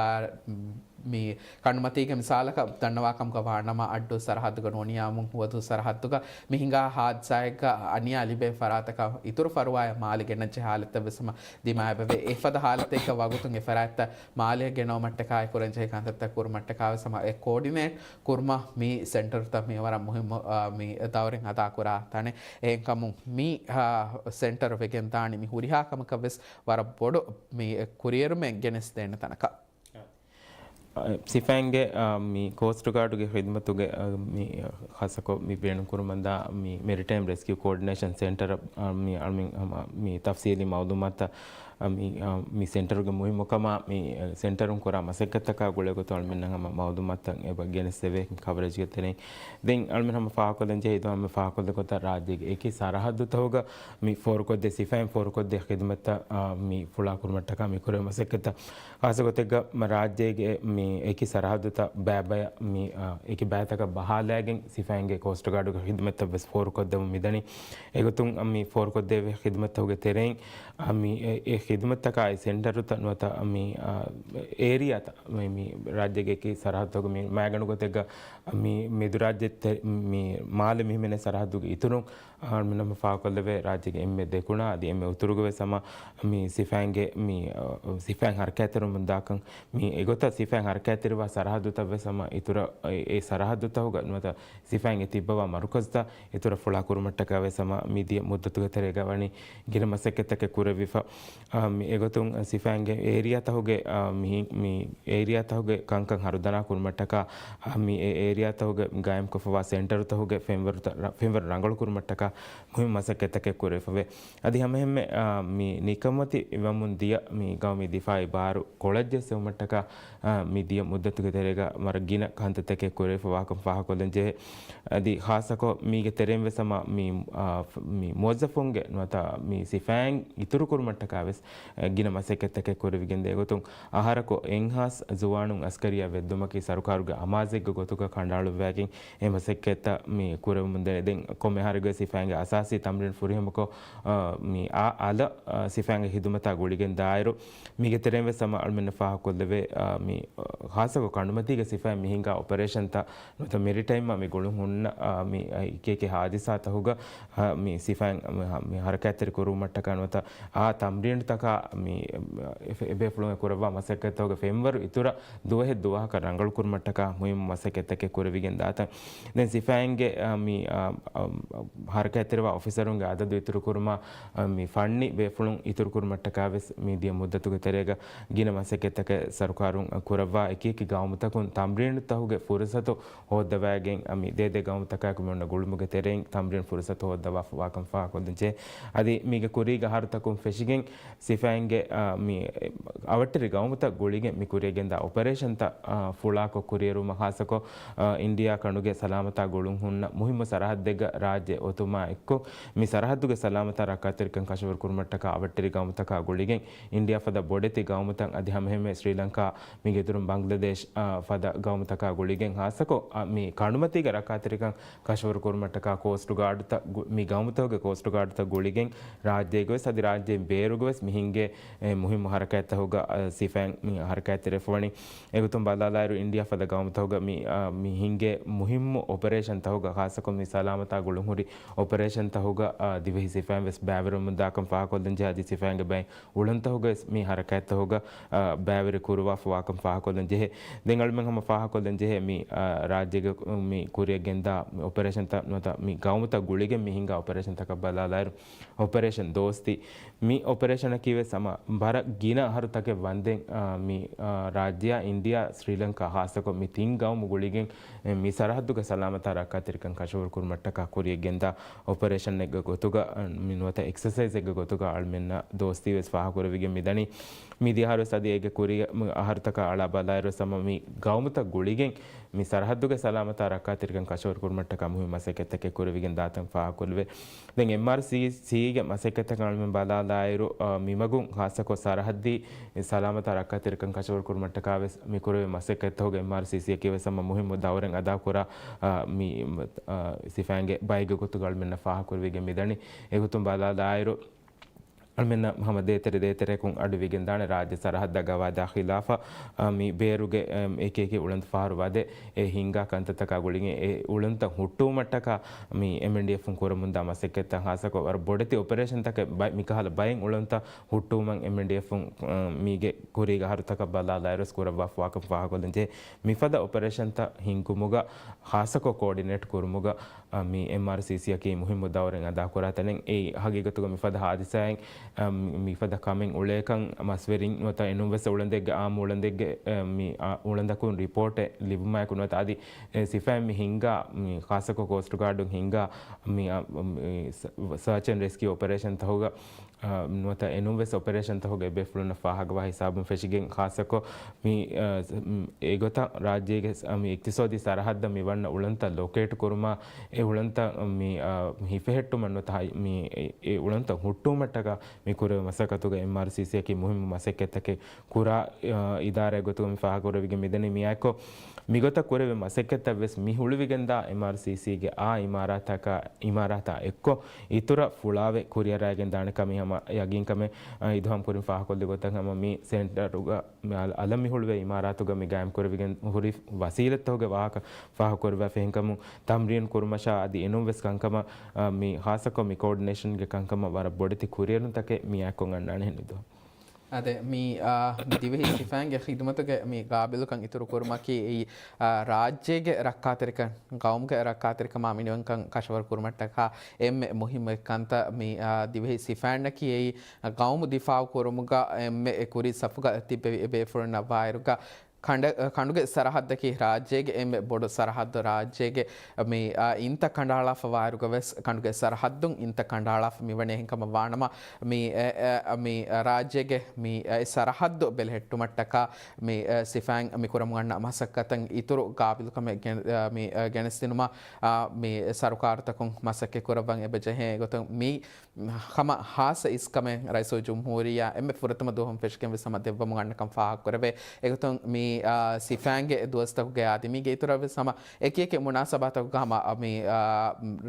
މި ކަނޑުމަތީގެ މިސާލަކަށް ދަންނަވާކަމުގަ ވާނަމަ، އައްޑޫ ސަރަހައްދުގަ ނޫނިޔާމު ހުވަދޫ ސަރަހައްދުގަ މި ހިނގާ ހާދިސާއެއްގަ އަނިޔާ ލިބޭ ފަރާތަކަށް އިތުރު ފަރުވާއެއް މާލެ ގެނައްޖެ ހާލަތްތައް ވެސް ހަމަ ދިމާއެބަވޭ. އެފަދަ ހާލަތެއްގަ ވަގުތުން އެ ފަރާތްތައް މާލެ ގެނައުމަށްޓަކާއި ކުރަންޖެހޭ ކަންތައްތައް ކުރުމަށްޓަކާ ވެސް ހަމަ އެ ކޯޑިނޭޓް ކުރުމަށް މި ސެންޓަރުތައް މި ވަރަށް މުހިއްމު، އާ، މި ދައުރެއް އަދާކުރާ ތަނެއް. އެހެންކަމުން މި، އާ، ސެންޓަރު ވެގެން ދާނީ މި ހުރިހާ ކަމަކަށް ވެސް ވަރަށް ބޮޑު މި ކުރިއެރުމެއް ގެނެސްދޭނެ ތަނަކަށް. ސިފައިންގެ، އާ، މި ކޯސްޓް ގާޑުގެ ޚިދުމަތުގެ، އާ، މި ޚާއްސަކޮށް މި ބޭނުންކުރުމަށްދާ މި މެރިޓައިމް ރެސްކިއު ކޯޑިނޭޝަން ސެންޓަރ، އާ، މި އަޅުމެން ހަމަ މި ތަފްސީލީ މައުލޫމާތަށް، އާ، މި، އާ، މި ސެންޓަރުގެ މުހިއްމުކަމާ މި ސެންޓަރުން ކުރާ މަސައްކަތްތަކާ ގުޅޭގޮތުން އަޅުމެންނަށް ހަމަ މައުލޫމާތުތައް އެބަ ގެނެސްދެވޭ ކަވަރޭޖްގެ ތެރެއިން. ދެން އަޅުމެން ހަމަ ފާހަގަކޮށްލަން ޖެހޭ ހިދުވާ ހަމަ ފާހަގަކޮށްލި ގޮތަށް ރާއްޖޭގެ އެކި ސަރަހައްދުތަކުގަ މި ފޯރުކޮށްދޭ ސިފައިން ފޯރުކޮށްދޭ ޚިދުމަތްތައް، އާ، މި ފުޅާކުރުމަށްޓަކާ މި ކުރެވޭ މަސައްކަތްތައް ޚާއްސަ ގޮތެއްގަ މަ-، ރާއްޖޭގެ މި އެކި ސަރަހައްދުތައް ބައިބަޔަށް މި، އާ، އެކި ބައިތަކަށް ބަހާލައިގެން ސިފައިންގެ ކޯސްޓް ގާޑުގެ ޚިދުމަތްތައް ވެސް ފޯރުކޮށްދެމުން މިދަނީ. އެގޮތުން މި ފޯރުކޮށްދެވޭ ޚިދުމަތްތަކުގެ ތެރެއިން، އާ، މި އެ-، އެ-، ޚިދުމަތްތަކާއި ސެންޓަރުތައް ނުވަތަ މި، އާ، އޭރިއާތައް މި، މި ރާއްޖޭގެ އެކި ސަރަހައްދުތަކުގަ މި މައިގަނޑު ގޮތެއްގަ މި މެދުރާއްޖެ ތެ-، މި މާލެ މިހިމެނޭ ސަރަހައްދުގެ އިތުރުން، އާ، މި ނަމަ ފާހަގަކޮށްލެވޭ ރާއްޖޭގެ އެންމެ ދެކުނާ އަދި އެންމެ އުތުރުގަވެސް ހަމަ މި ސިފައިންގެ މި، އާ، ސިފައިން ހަރަކާތްތެރިވަމުންދާކަން މި އެގޮތަށް ސިފައިން ހަރަކާތްތެރިވާ ސަރަހައްދުތައްވެސް ހަމަ އިތުރަށް އެ، އެ ސަރަހައްދުތަކުގަ ނުވަތަ ސިފައިން އެ ތިއްބަވާ މަރުކަޒުތައް އިތުރަށް ފުޅާ ކުރުމަށްޓަކާވެސް ހަމަ މިދިޔަ މުއްދަތުގެ ތެރޭގަ ވަނީ ގިނަ މަސައްކަތްތަކެއް ކުރެވިފަ. އާ، މި އެގޮތުން ސިފައިންގެ އޭރިއާތަކުގެ، އާ، މި، މި އޭރިއާތަކުގެ ކަންކަން ހަރުދަނާ ކުރުމަށްޓަކާ، އާ، މި އެ އޭރިއާތަކުގެ ގާއިމްކޮށްފަވާ ސެންޓަރުތަކުގެ ފެންވަރުތައް ރަ-، ފެންވަރު ރަނގަޅު ކުރުމަށްޓަކާ މުހިންމު މަސައްކަތްތަކެއް ކުރެވިފަވޭ. އަދި ހަމައެހެންމެ، އާ، މި ނިކަމަތި ވަމުން ދިޔަ މި ގައުމީ ދިފާއީ ބާރު ކޮޅަށް ޖެއްސެވުމަށްޓަކާ، އާ، މި ދިޔަ މުއްދަތުގެ ތެރޭގަ ވަރަށް ގިނަ ކަންތައްތަކެއް ކުރެވިފަވާކަން ފާހަގަކޮށްލަން ޖެހޭ. އަދި ޚާއްޞަކޮށް މީގެ ތެރެއިން ވެސް ހަމަ މި، އާ، ފް-، މި މުވައްޒަފުންގެ ނުވަތަ މި ސިފައިން އިތުރު ކުރުމަށްޓަކާ ވެސް، އެ، ގިނަ މަސައްކަތްތަކެއް ކުރެވިގެންދޭ ގޮތުން، އަހަރަކު އެއްހާސް ޒުވާނުން އަސްކަރިއްޔާ ވެއްދުމަކީ ސަރުކާރުގެ އަމާޒެއްގެ ގޮތުގަ ކަނޑައަޅުއްވައިގެން އެ މަސައްކަތްތައް މި ކުރެވެމުންދަނީ. ދެން ކޮންމެ އަހަރެއްގަ ސިފައިންގެ އަސާސީ ތަމްރީން ފުރިހަމަކޮށް، އާ، މި އާ އަލަށް، އާ، ސިފައިންގެ ޚިދުމަތާ ގުޅިގެން ދާއިރު، މީގެ ތެރެއިން ވެސް ހަމަ އަޅުމެންނަށް ފާހަގަކޮށްލެވޭ، އާ، މި، އާ، ޚާއްޞަކޮށް ކަނޑުމަތީގެ ސިފައިން މި ހިނގާ އޮޕަރޭޝަންތައް ނުވަތަ މެރިޓައިމްއާ މި ގުޅުން ހުންނަ، އާ، މި، އާ، އެކި އެކި ހާދިސާތަކުގަ، އާ، މި ސިފައިން މި ހަ-، މި ހަރަކާތްތެރި ކުރުވުމަށްޓަކާ ނުވަތަ އާ ތަމްރީނުތަކާ މި، އެ، އެބޭފުޅުން ކުރައްވާ މަސައްކަތްތަކުގެ ފެންވަރު އިތުރަށް ދުވަހެއް ދުވަހަކަށް ރަނގަޅު ކުރުމަށްޓަކާ މުހިންމު މަސައްކަތްތަކެއް ކުރެވިގެން ދާތަން. ދެން ސިފައިންގެ، އާ، މި، އާ، އާ، ހަރަކާތްތެރިވާ އޮފިސަރުންގެ އަދަދު އިތުރުކުރުމާ، އާ، މި ފަންނީ ބޭފުޅުން އިތުރުކުރުމަށްޓަކާ ވެސް މި ދިޔަ މުއްދަތުގެ ތެރޭގަ ގިނަ މަސައްކަތްތަކެއް ސަރުކާރުން ކުރައްވާ އެކި އެކި ގައުމުތަކުން ތަމްރީނުތަކުގެ ފުރުސަތު ހޯއްދަވައިގެން، އަ، މި ދޭ ދޭ ގައުމުތަކާއެކު މި އޮންނަ ގުޅުމުގެ ތެރެއިން ތަމްރީން ފުރުސަތު ހޯއްދަވާފަ ވާކަން ފާހަގަކޮށްލަން ޖެހޭ. އަދި މީގެ ކުރީގެ އަހަރުތަކުން ފެށިގެން ސިފައިންގެ، އަ، މި އަވަށްޓެރި ގައުމުތައް ގުޅިގެން މި ކުރިޔަށް ގެންދާ އޮޕަރޭޝަންތައް، އަ، ފުޅާކޮށް ކުރިއެރުމަށް ޚާއްޞަކޮށް، އަ، އިންޑިއާ ކަނޑުގެ ސަލާމަތާ ގުޅުން ހުންނަ މުހިއްމު ސަރަހައްދެއްގަ ރާއްޖެ އޮތުމާ އެއްކޮށް، މި ސަރަހައްދުގެ ސަލާމަތާ ރައްކާތެރިކަން ކަށަވަރު ކުރުމަށްޓަކާ އަވަށްޓެރި ގައުމުތަކާ ގުޅިގެން އިންޑިއާ ފަދަ ބޮޑެތި ގައުމުތައް އަދި ހަމައެހެންމެ ސްރީލަންކާ މީގެ އިތުރުން ބަންގްލަދޭޝް، އާ، ފަދަ ގައުމުތަކާ ގުޅިގެން ޚާއްޞަކޮށް، އާ، މި ކަނޑުމަތީގެ ރައްކާތެރިކަން ކަށަވަރު ކުރުމަށްޓަކާ ކޯސްޓް ގާޑުތައް ގު-، މި ގައުމުތަކުގެ ކޯސްޓް ގާޑުތައް ގުޅިގެން ރާއްޖޭގަވެސް އަދި ރާއްޖޭން ބޭރުގަވެސް މި ހިނގޭ، އެ، މުހިއްމު ހަރަކާތްތަކުގަ، އާ، ސިފައިން މި ހަރަކާތްތެރިވެފަވަނީ. އެގޮތުން ބަލާލާއިރު އިންޑިއާ ފަދަ ގައުމުތަކުގަ މި، އާ، މި ހިނގޭ މުހިއްމު އޮޕަރޭޝަންތަކުގަ ޚާއްޞަކޮށް މި ސަލާމަތާ ގުޅުންހުރި އޮޕަރޭޝަންތަކުގަ، އާ، ދިވެހި ސިފައިން ވެސް ބައިވެރިވަމުންދާކަން ފާހަގަކޮށްލަން ޖެހޭ. އަދި ސިފައިންގެ ބައެއް އުޅަނދުތަކުގަވެސް މި ހަރަކާތްތަކުގަ، އާ، ބައިވެރި ކުރުވާފަ ވާކަން ފާހަގަކޮށްލަން ޖެހޭ. ދެން އަޅުމެން ހަމަ ފާހަގަކޮށްލަން ޖެހޭ މި، އާ، ރާއްޖޭގެ މި ކުރިޔަށް ގެންދާ އޮޕަރޭޝަންތައް ނުވަތަ މި ގައުމުތައް ގުޅިގެން މި ހިނގާ އޮޕަރޭޝަންތަކަށް ބަލާލާއިރު، އޮޕަރޭޝަން ދޯސްތީ. މި އޮޕަރޭޝަނަކީ ވެސް ހަމަ ވަރަށް ގިނަ އަހަރުތަކެއް ވަންދެން، އާ، މި، އާ، ރާއްޖެއާ އިންޑިއާ ސްރީލަންކާ ޚާއްޞަކޮށް މި ތިން ގައުމު ގުޅިގެން، އެ، މި ސަރަހައްދުގެ ސަލާމަތާ ރައްކާތެރިކަން ކަށަވަރު ކުރުމަށްޓަކާ ކުރިޔަށް ގެންދާ އޮޕަރޭޝަނެއްގެ ގޮތުގަ، މި ނުވަތަ އެކްސަސައިޒެއްގެ ގޮތުގަ އަޅުމެންނަށް ދޯސްތީ ވެސް ފާހަގަކުރެވިގެން މިދަނީ. މިދިޔަ އަހަރުވެސް އަދި އޭގެ ކުރި އަހަރުތަކާ އަޅާ ބަލާއިރުވެސް ހަމަ މި ގައުމުތައް ގުޅިގެން މި ސަރަހައްދުގެ ސަލާމަތާ ރައްކާތެރިކަން ކަށަވަރު ކުރުމަށްޓަކާ މުހިންމު މަސައްކަތްތަކެއް ކުރެވިގެން ދާތަން ފާހަގަކޮށްލެވޭ. ދެން އެމްއާރްސީސީގެ މަސައްކަތްތަކަށް އަޅުމެން ބަލާލާއިރު، އާ، މިމަގުން ޚާއްޞަކޮށް ސަރަހައްދީ ސަލާމަތާ ރައްކާތެރިކަން ކަށަވަރު ކުރުމަށްޓަކާ ވެސް މި ކުރެވޭ މަސައްކަތްތަކުގެ އެމްއާރްސީސީއަކީ ވެސް ހަމަ މުހިއްމު ދައުރެއް އަދާކުރާ، އާ، މި، އާ، ސިފައިންގެ ބައެއްގެ ގޮތުގަ އަޅުމެންނަށް ފާހަގަކުރެވިގެން މިދަނީ. އެގޮތުން ބަލާލާއިރު، އަޅުމެންނަށް ހަމަ ދޭތެރެ ދޭތެރެއަކުން އަޑުއިވިގެންދާނެ ރާއްޖެ ސަރަހައްދަށް ގަވާއިދާ ޚިލާފަށް، އާ، މި ބޭރުގެ، އެ، އެކި އެކި އުޅަނދު ފަހަރު ވަދެ އެ ހިނގާ ކަންތައްތަކާ ގުޅިގެން އެ އުޅަނދުތައް ހުއްޓުވުމަށްޓަކާ މި އެމްއެންޑީއެފުން ކުރަމުންދާ މަސައްކަތްތައް ޚާއްޞަކޮށް ވަރަށް ބޮޑެތި އޮޕަރޭޝަންތަކެއް ބައި-، މިކަހަލަ ބައެއް އުޅަނދުތައް ހުއްޓުވުމަށް އެމްއެންޑީއެފުން، އާ، މީގެ ކުރީގެ އަހަރުތަކަށް ބަލާލާއިރުވެސް ކުރައްވާފަ ވާކަން ފާހަގަކޮށްލަން ޖެހޭ. މިފަދަ އޮޕަރޭޝަންތައް ހިންގުމުގަ ޚާއްޞަކޮށް ކޯޑިނޭޓް ކުރުމުގަ، އަ، މި އެމްއާރްސީސީއަކީ މުހިއްމު ދައުރެއް އަދާކުރާ ތަނެއް. އެއީ ހަގީގަތުގަ މިފަދަ ހާދިސާއެއް، އަ، މިފަދަ ކަމެއް އުޅޭކަން މަސްވެރިން ނުވަތަ އެނޫންވެސް އުޅަނދެއްގެ އާއްމު އުޅަނދެއްގެ، އަ، މި، އަ، އުޅަނދަކުން ރިޕޯޓެއް ލިބުމާއެކު ނުވަތަ އަދި، އެ، ސިފައިން މި ހިންގާ، މި ޚާއްޞަކޮށް ކޯސްޓް ގާޑުން ހިންގާ، މި، އަ، މި، ސަ-، ސަރޗް އެންޑް ރެސްކިއު އޮޕަރޭޝަންތަކުގަ އާ، ނުވަތަ އެނޫންވެސް އޮޕަރޭޝަންތަކުގެ ބޭފުޅުންނަށް ފާހަގަވާ ހިސާބުން ފެށިގެން ޚާއްޞަކޮށް މި، އާ، މް، އެގޮތަށް ރާއްޖޭގެ ސ-، މި އިޤްތިޞާދީ ސަރަހައްދަށް މި ވަންނަ އުޅަނދުތައް ލޮކޭޓް ކުރުމާ، އެ އުޅަނދުތައް މި، އާ، ހިފެހެއްޓުމަށް ނުވަތަ ހައި-، މި އެ، އެ އުޅަނދުތައް ހުއްޓުވުމަށްޓަކާ މި ކުރެވޭ މަސައްކަތުގަ އެމްއާރްސީސީއަކީ މުހިއްމު މަސައްކަތްތަކެއް ކުރާ، އާ، އިދާރާއެއް ގޮތުގަ މި ފާހަގަކުރެވިގެން މިދަނީ. މިއާއެކު މިގޮތަށް ކުރެވޭ މަސައްކަތްތައް ވެސް މި ހުޅުވިގެންދާ އެމްއާރްސީސީގެ އާ އިމާރާތަކާ، އިމާރާތާ އެއްކޮށް އިތުރަށް ފުޅާވެ ކުރިއަރައިގެން ދާނެ ކަމީ ހަމަ ޔަގީންކަމެއް، އަ، އިދުހަމް ކުރިން ފާހަގަކޮށްލި ގޮތަށް ހަމަ މި ސެންޓަރުގަ މި އަލަ-، އަލަށް މި ހުޅުވޭ އިމާރާތުގަ މި ގާއިމް ކުރެވިގެން ހުރި ވަސީލަތްތަކުގެ ވާހަކަ ފާހަގަކުރެވިފަ އެހެންކަމުން ތަމްރީން ކުރުމަށާ އަދި އެނޫން ވެސް ކަންކަމަށް، އަ، މި ހާއްސަކޮށް މި ކޯޑިނޭޝަންގެ ކަންކަމަށް ވަރަށް ބޮޑެތި ކުރިއެރުންތަކެއް މިއާއެކު އަންނާނެ ހެން އިދު. އަދެ މި، އާ، ދިވެހި ސިފައިންގެ ޚިދުމަތުގެ މި ގާބިލުކަން އިތުރު ކުރުމަކީ އެއީ، އާ، ރާއްޖޭގެ ރައްކާތެރިކަން، ގައުމުގެ ރައްކާތެރިކަމާ މިނިވަންކަން ކަށަވަރު ކުރުމަށްޓަކާ އެންމެ މުހިއްމު ކަންތައް. މި، އާ، ދިވެހި ސިފައިންނަކީ އެއީ ގައުމު ދިފާއު ކުރުމުގަ އެންމެ ކުރީ ސަފުގަ ތިއްބެވި ބޭފުޅުންނަށް ވާއިރުގަ ކަނޑ-، ކަނޑުގެ ސަރަހައްދަކީ ރާއްޖޭގެ އެންމެ ބޮޑު ސަރަހައްދު. ރާއްޖޭގެ މި، އާ، އިންތައް ކަނޑައަޅާފަ ވާއިރުގަ ވެސް ކަނޑުގެ ސަރަހައްދުން އިންތައް ކަނޑައަޅާފަ މިވަނީ. އެހެންކަމަށް ވާނަމަ، މި، އެ، އެ، މި ރާއްޖޭގެ މި، އެ، ސަރަހައްދު ބެލެހެއްޓުމަށްޓަކާ މި، އެ، ސިފައިން މި ކުރަމުން އަންނަ މަސައްކަތަށް އިތުރު ގާބިލުކަމެއް ގެން-، އެ، މި، އެ، ގެނެސްދިނުމަށް، އާ، މި ސަރުކާރުތަކުން މަސައްކަތް ކުރައްވަން އެބަޖެހޭ. އެގޮތުން މި ހަމަ ހާއްސަ އިސްކަމެއް ރައީސުލްޖުމްހޫރިއްޔާ އެންމެ ފުރަތަމަ ދުވަހުން ފެށިގެން ވެސް ހަމަ ދެއްވަމުން އަންނަކަން ފާހަގަކުރެވޭ. އެގޮތުން މި، އާ، ސިފައިންގެ ދުވަސްތަކުގެ އާދި މީގެ އިތުރަށް ވެސް ހަމަ އެކި އެކި މުނާސަބާތަކުގަ ހަމަ، އާ، މި، އާ،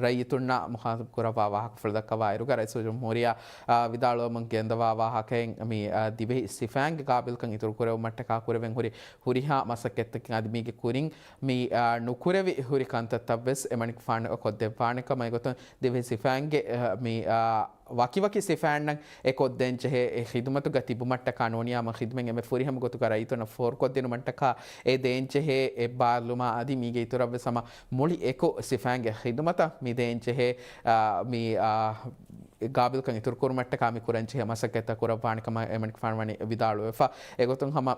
ރައްޔިތުންނާ މުޚާތަބު ކުރައްވާ ވާހަކަފުޅު ދައްކަވާއިރުގަ ރައީސުލްޖުމްހޫރިއްޔާ، އާ، ވިދާޅުވަމުން ގެންދަވާ ވާހަކައިން މި، އާ، ދިވެހި ސިފައިންގެ ގާބިލްކަން އިތުރު ކުރެވުމަށްޓަކާ ކުރެވެން ހުރި ހުރިހާ މަސައްކަތްތަކެއް އަދި މީގެ ކުރިން މި، އާ، ނުކުރެވި ހުރި ކަންތައްތައް ވެސް އެމަނިކުފާނު ކޮށްދެއްވާނެ ކަމަށް. އެގޮތުން ދިވެހި ސިފައިންގެ، އަ، މި، އާ، ވަކިވަކި ސިފައިންނަށް އެ ކޮށްދޭންޖެހޭ އެ ޚިދުމަތުގަ ތިބުމަށްޓަކާ ނޫނިޔާމަ ޚިދުމަތް އެންމެ ފުރިހަމަ ގޮތުގަ ރައްޔިތުންނަށް ފޯރުކޮށްދިނުމަށްޓަކާ އެ ދޭންޖެހޭ އެއްބާރުލުމާ އަދި މީގެ އިތުރަށްވެސް ހަމަ މުޅި އެކު ސިފައިންގެ ޚިދުމަތަށް މި ދޭންޖެހޭ، އާ، މި، އާ، ގާބިލްކަން އިތުރުކުރުމަށްޓަކާ މި ކުރަންޖެހޭ މަސައްކަތްތައް ކުރައްވާނެ ކަމަށް އެމަނިކުފާނު ވަނީ ވިދާޅުވެފަ. އެގޮތުން ހަމަ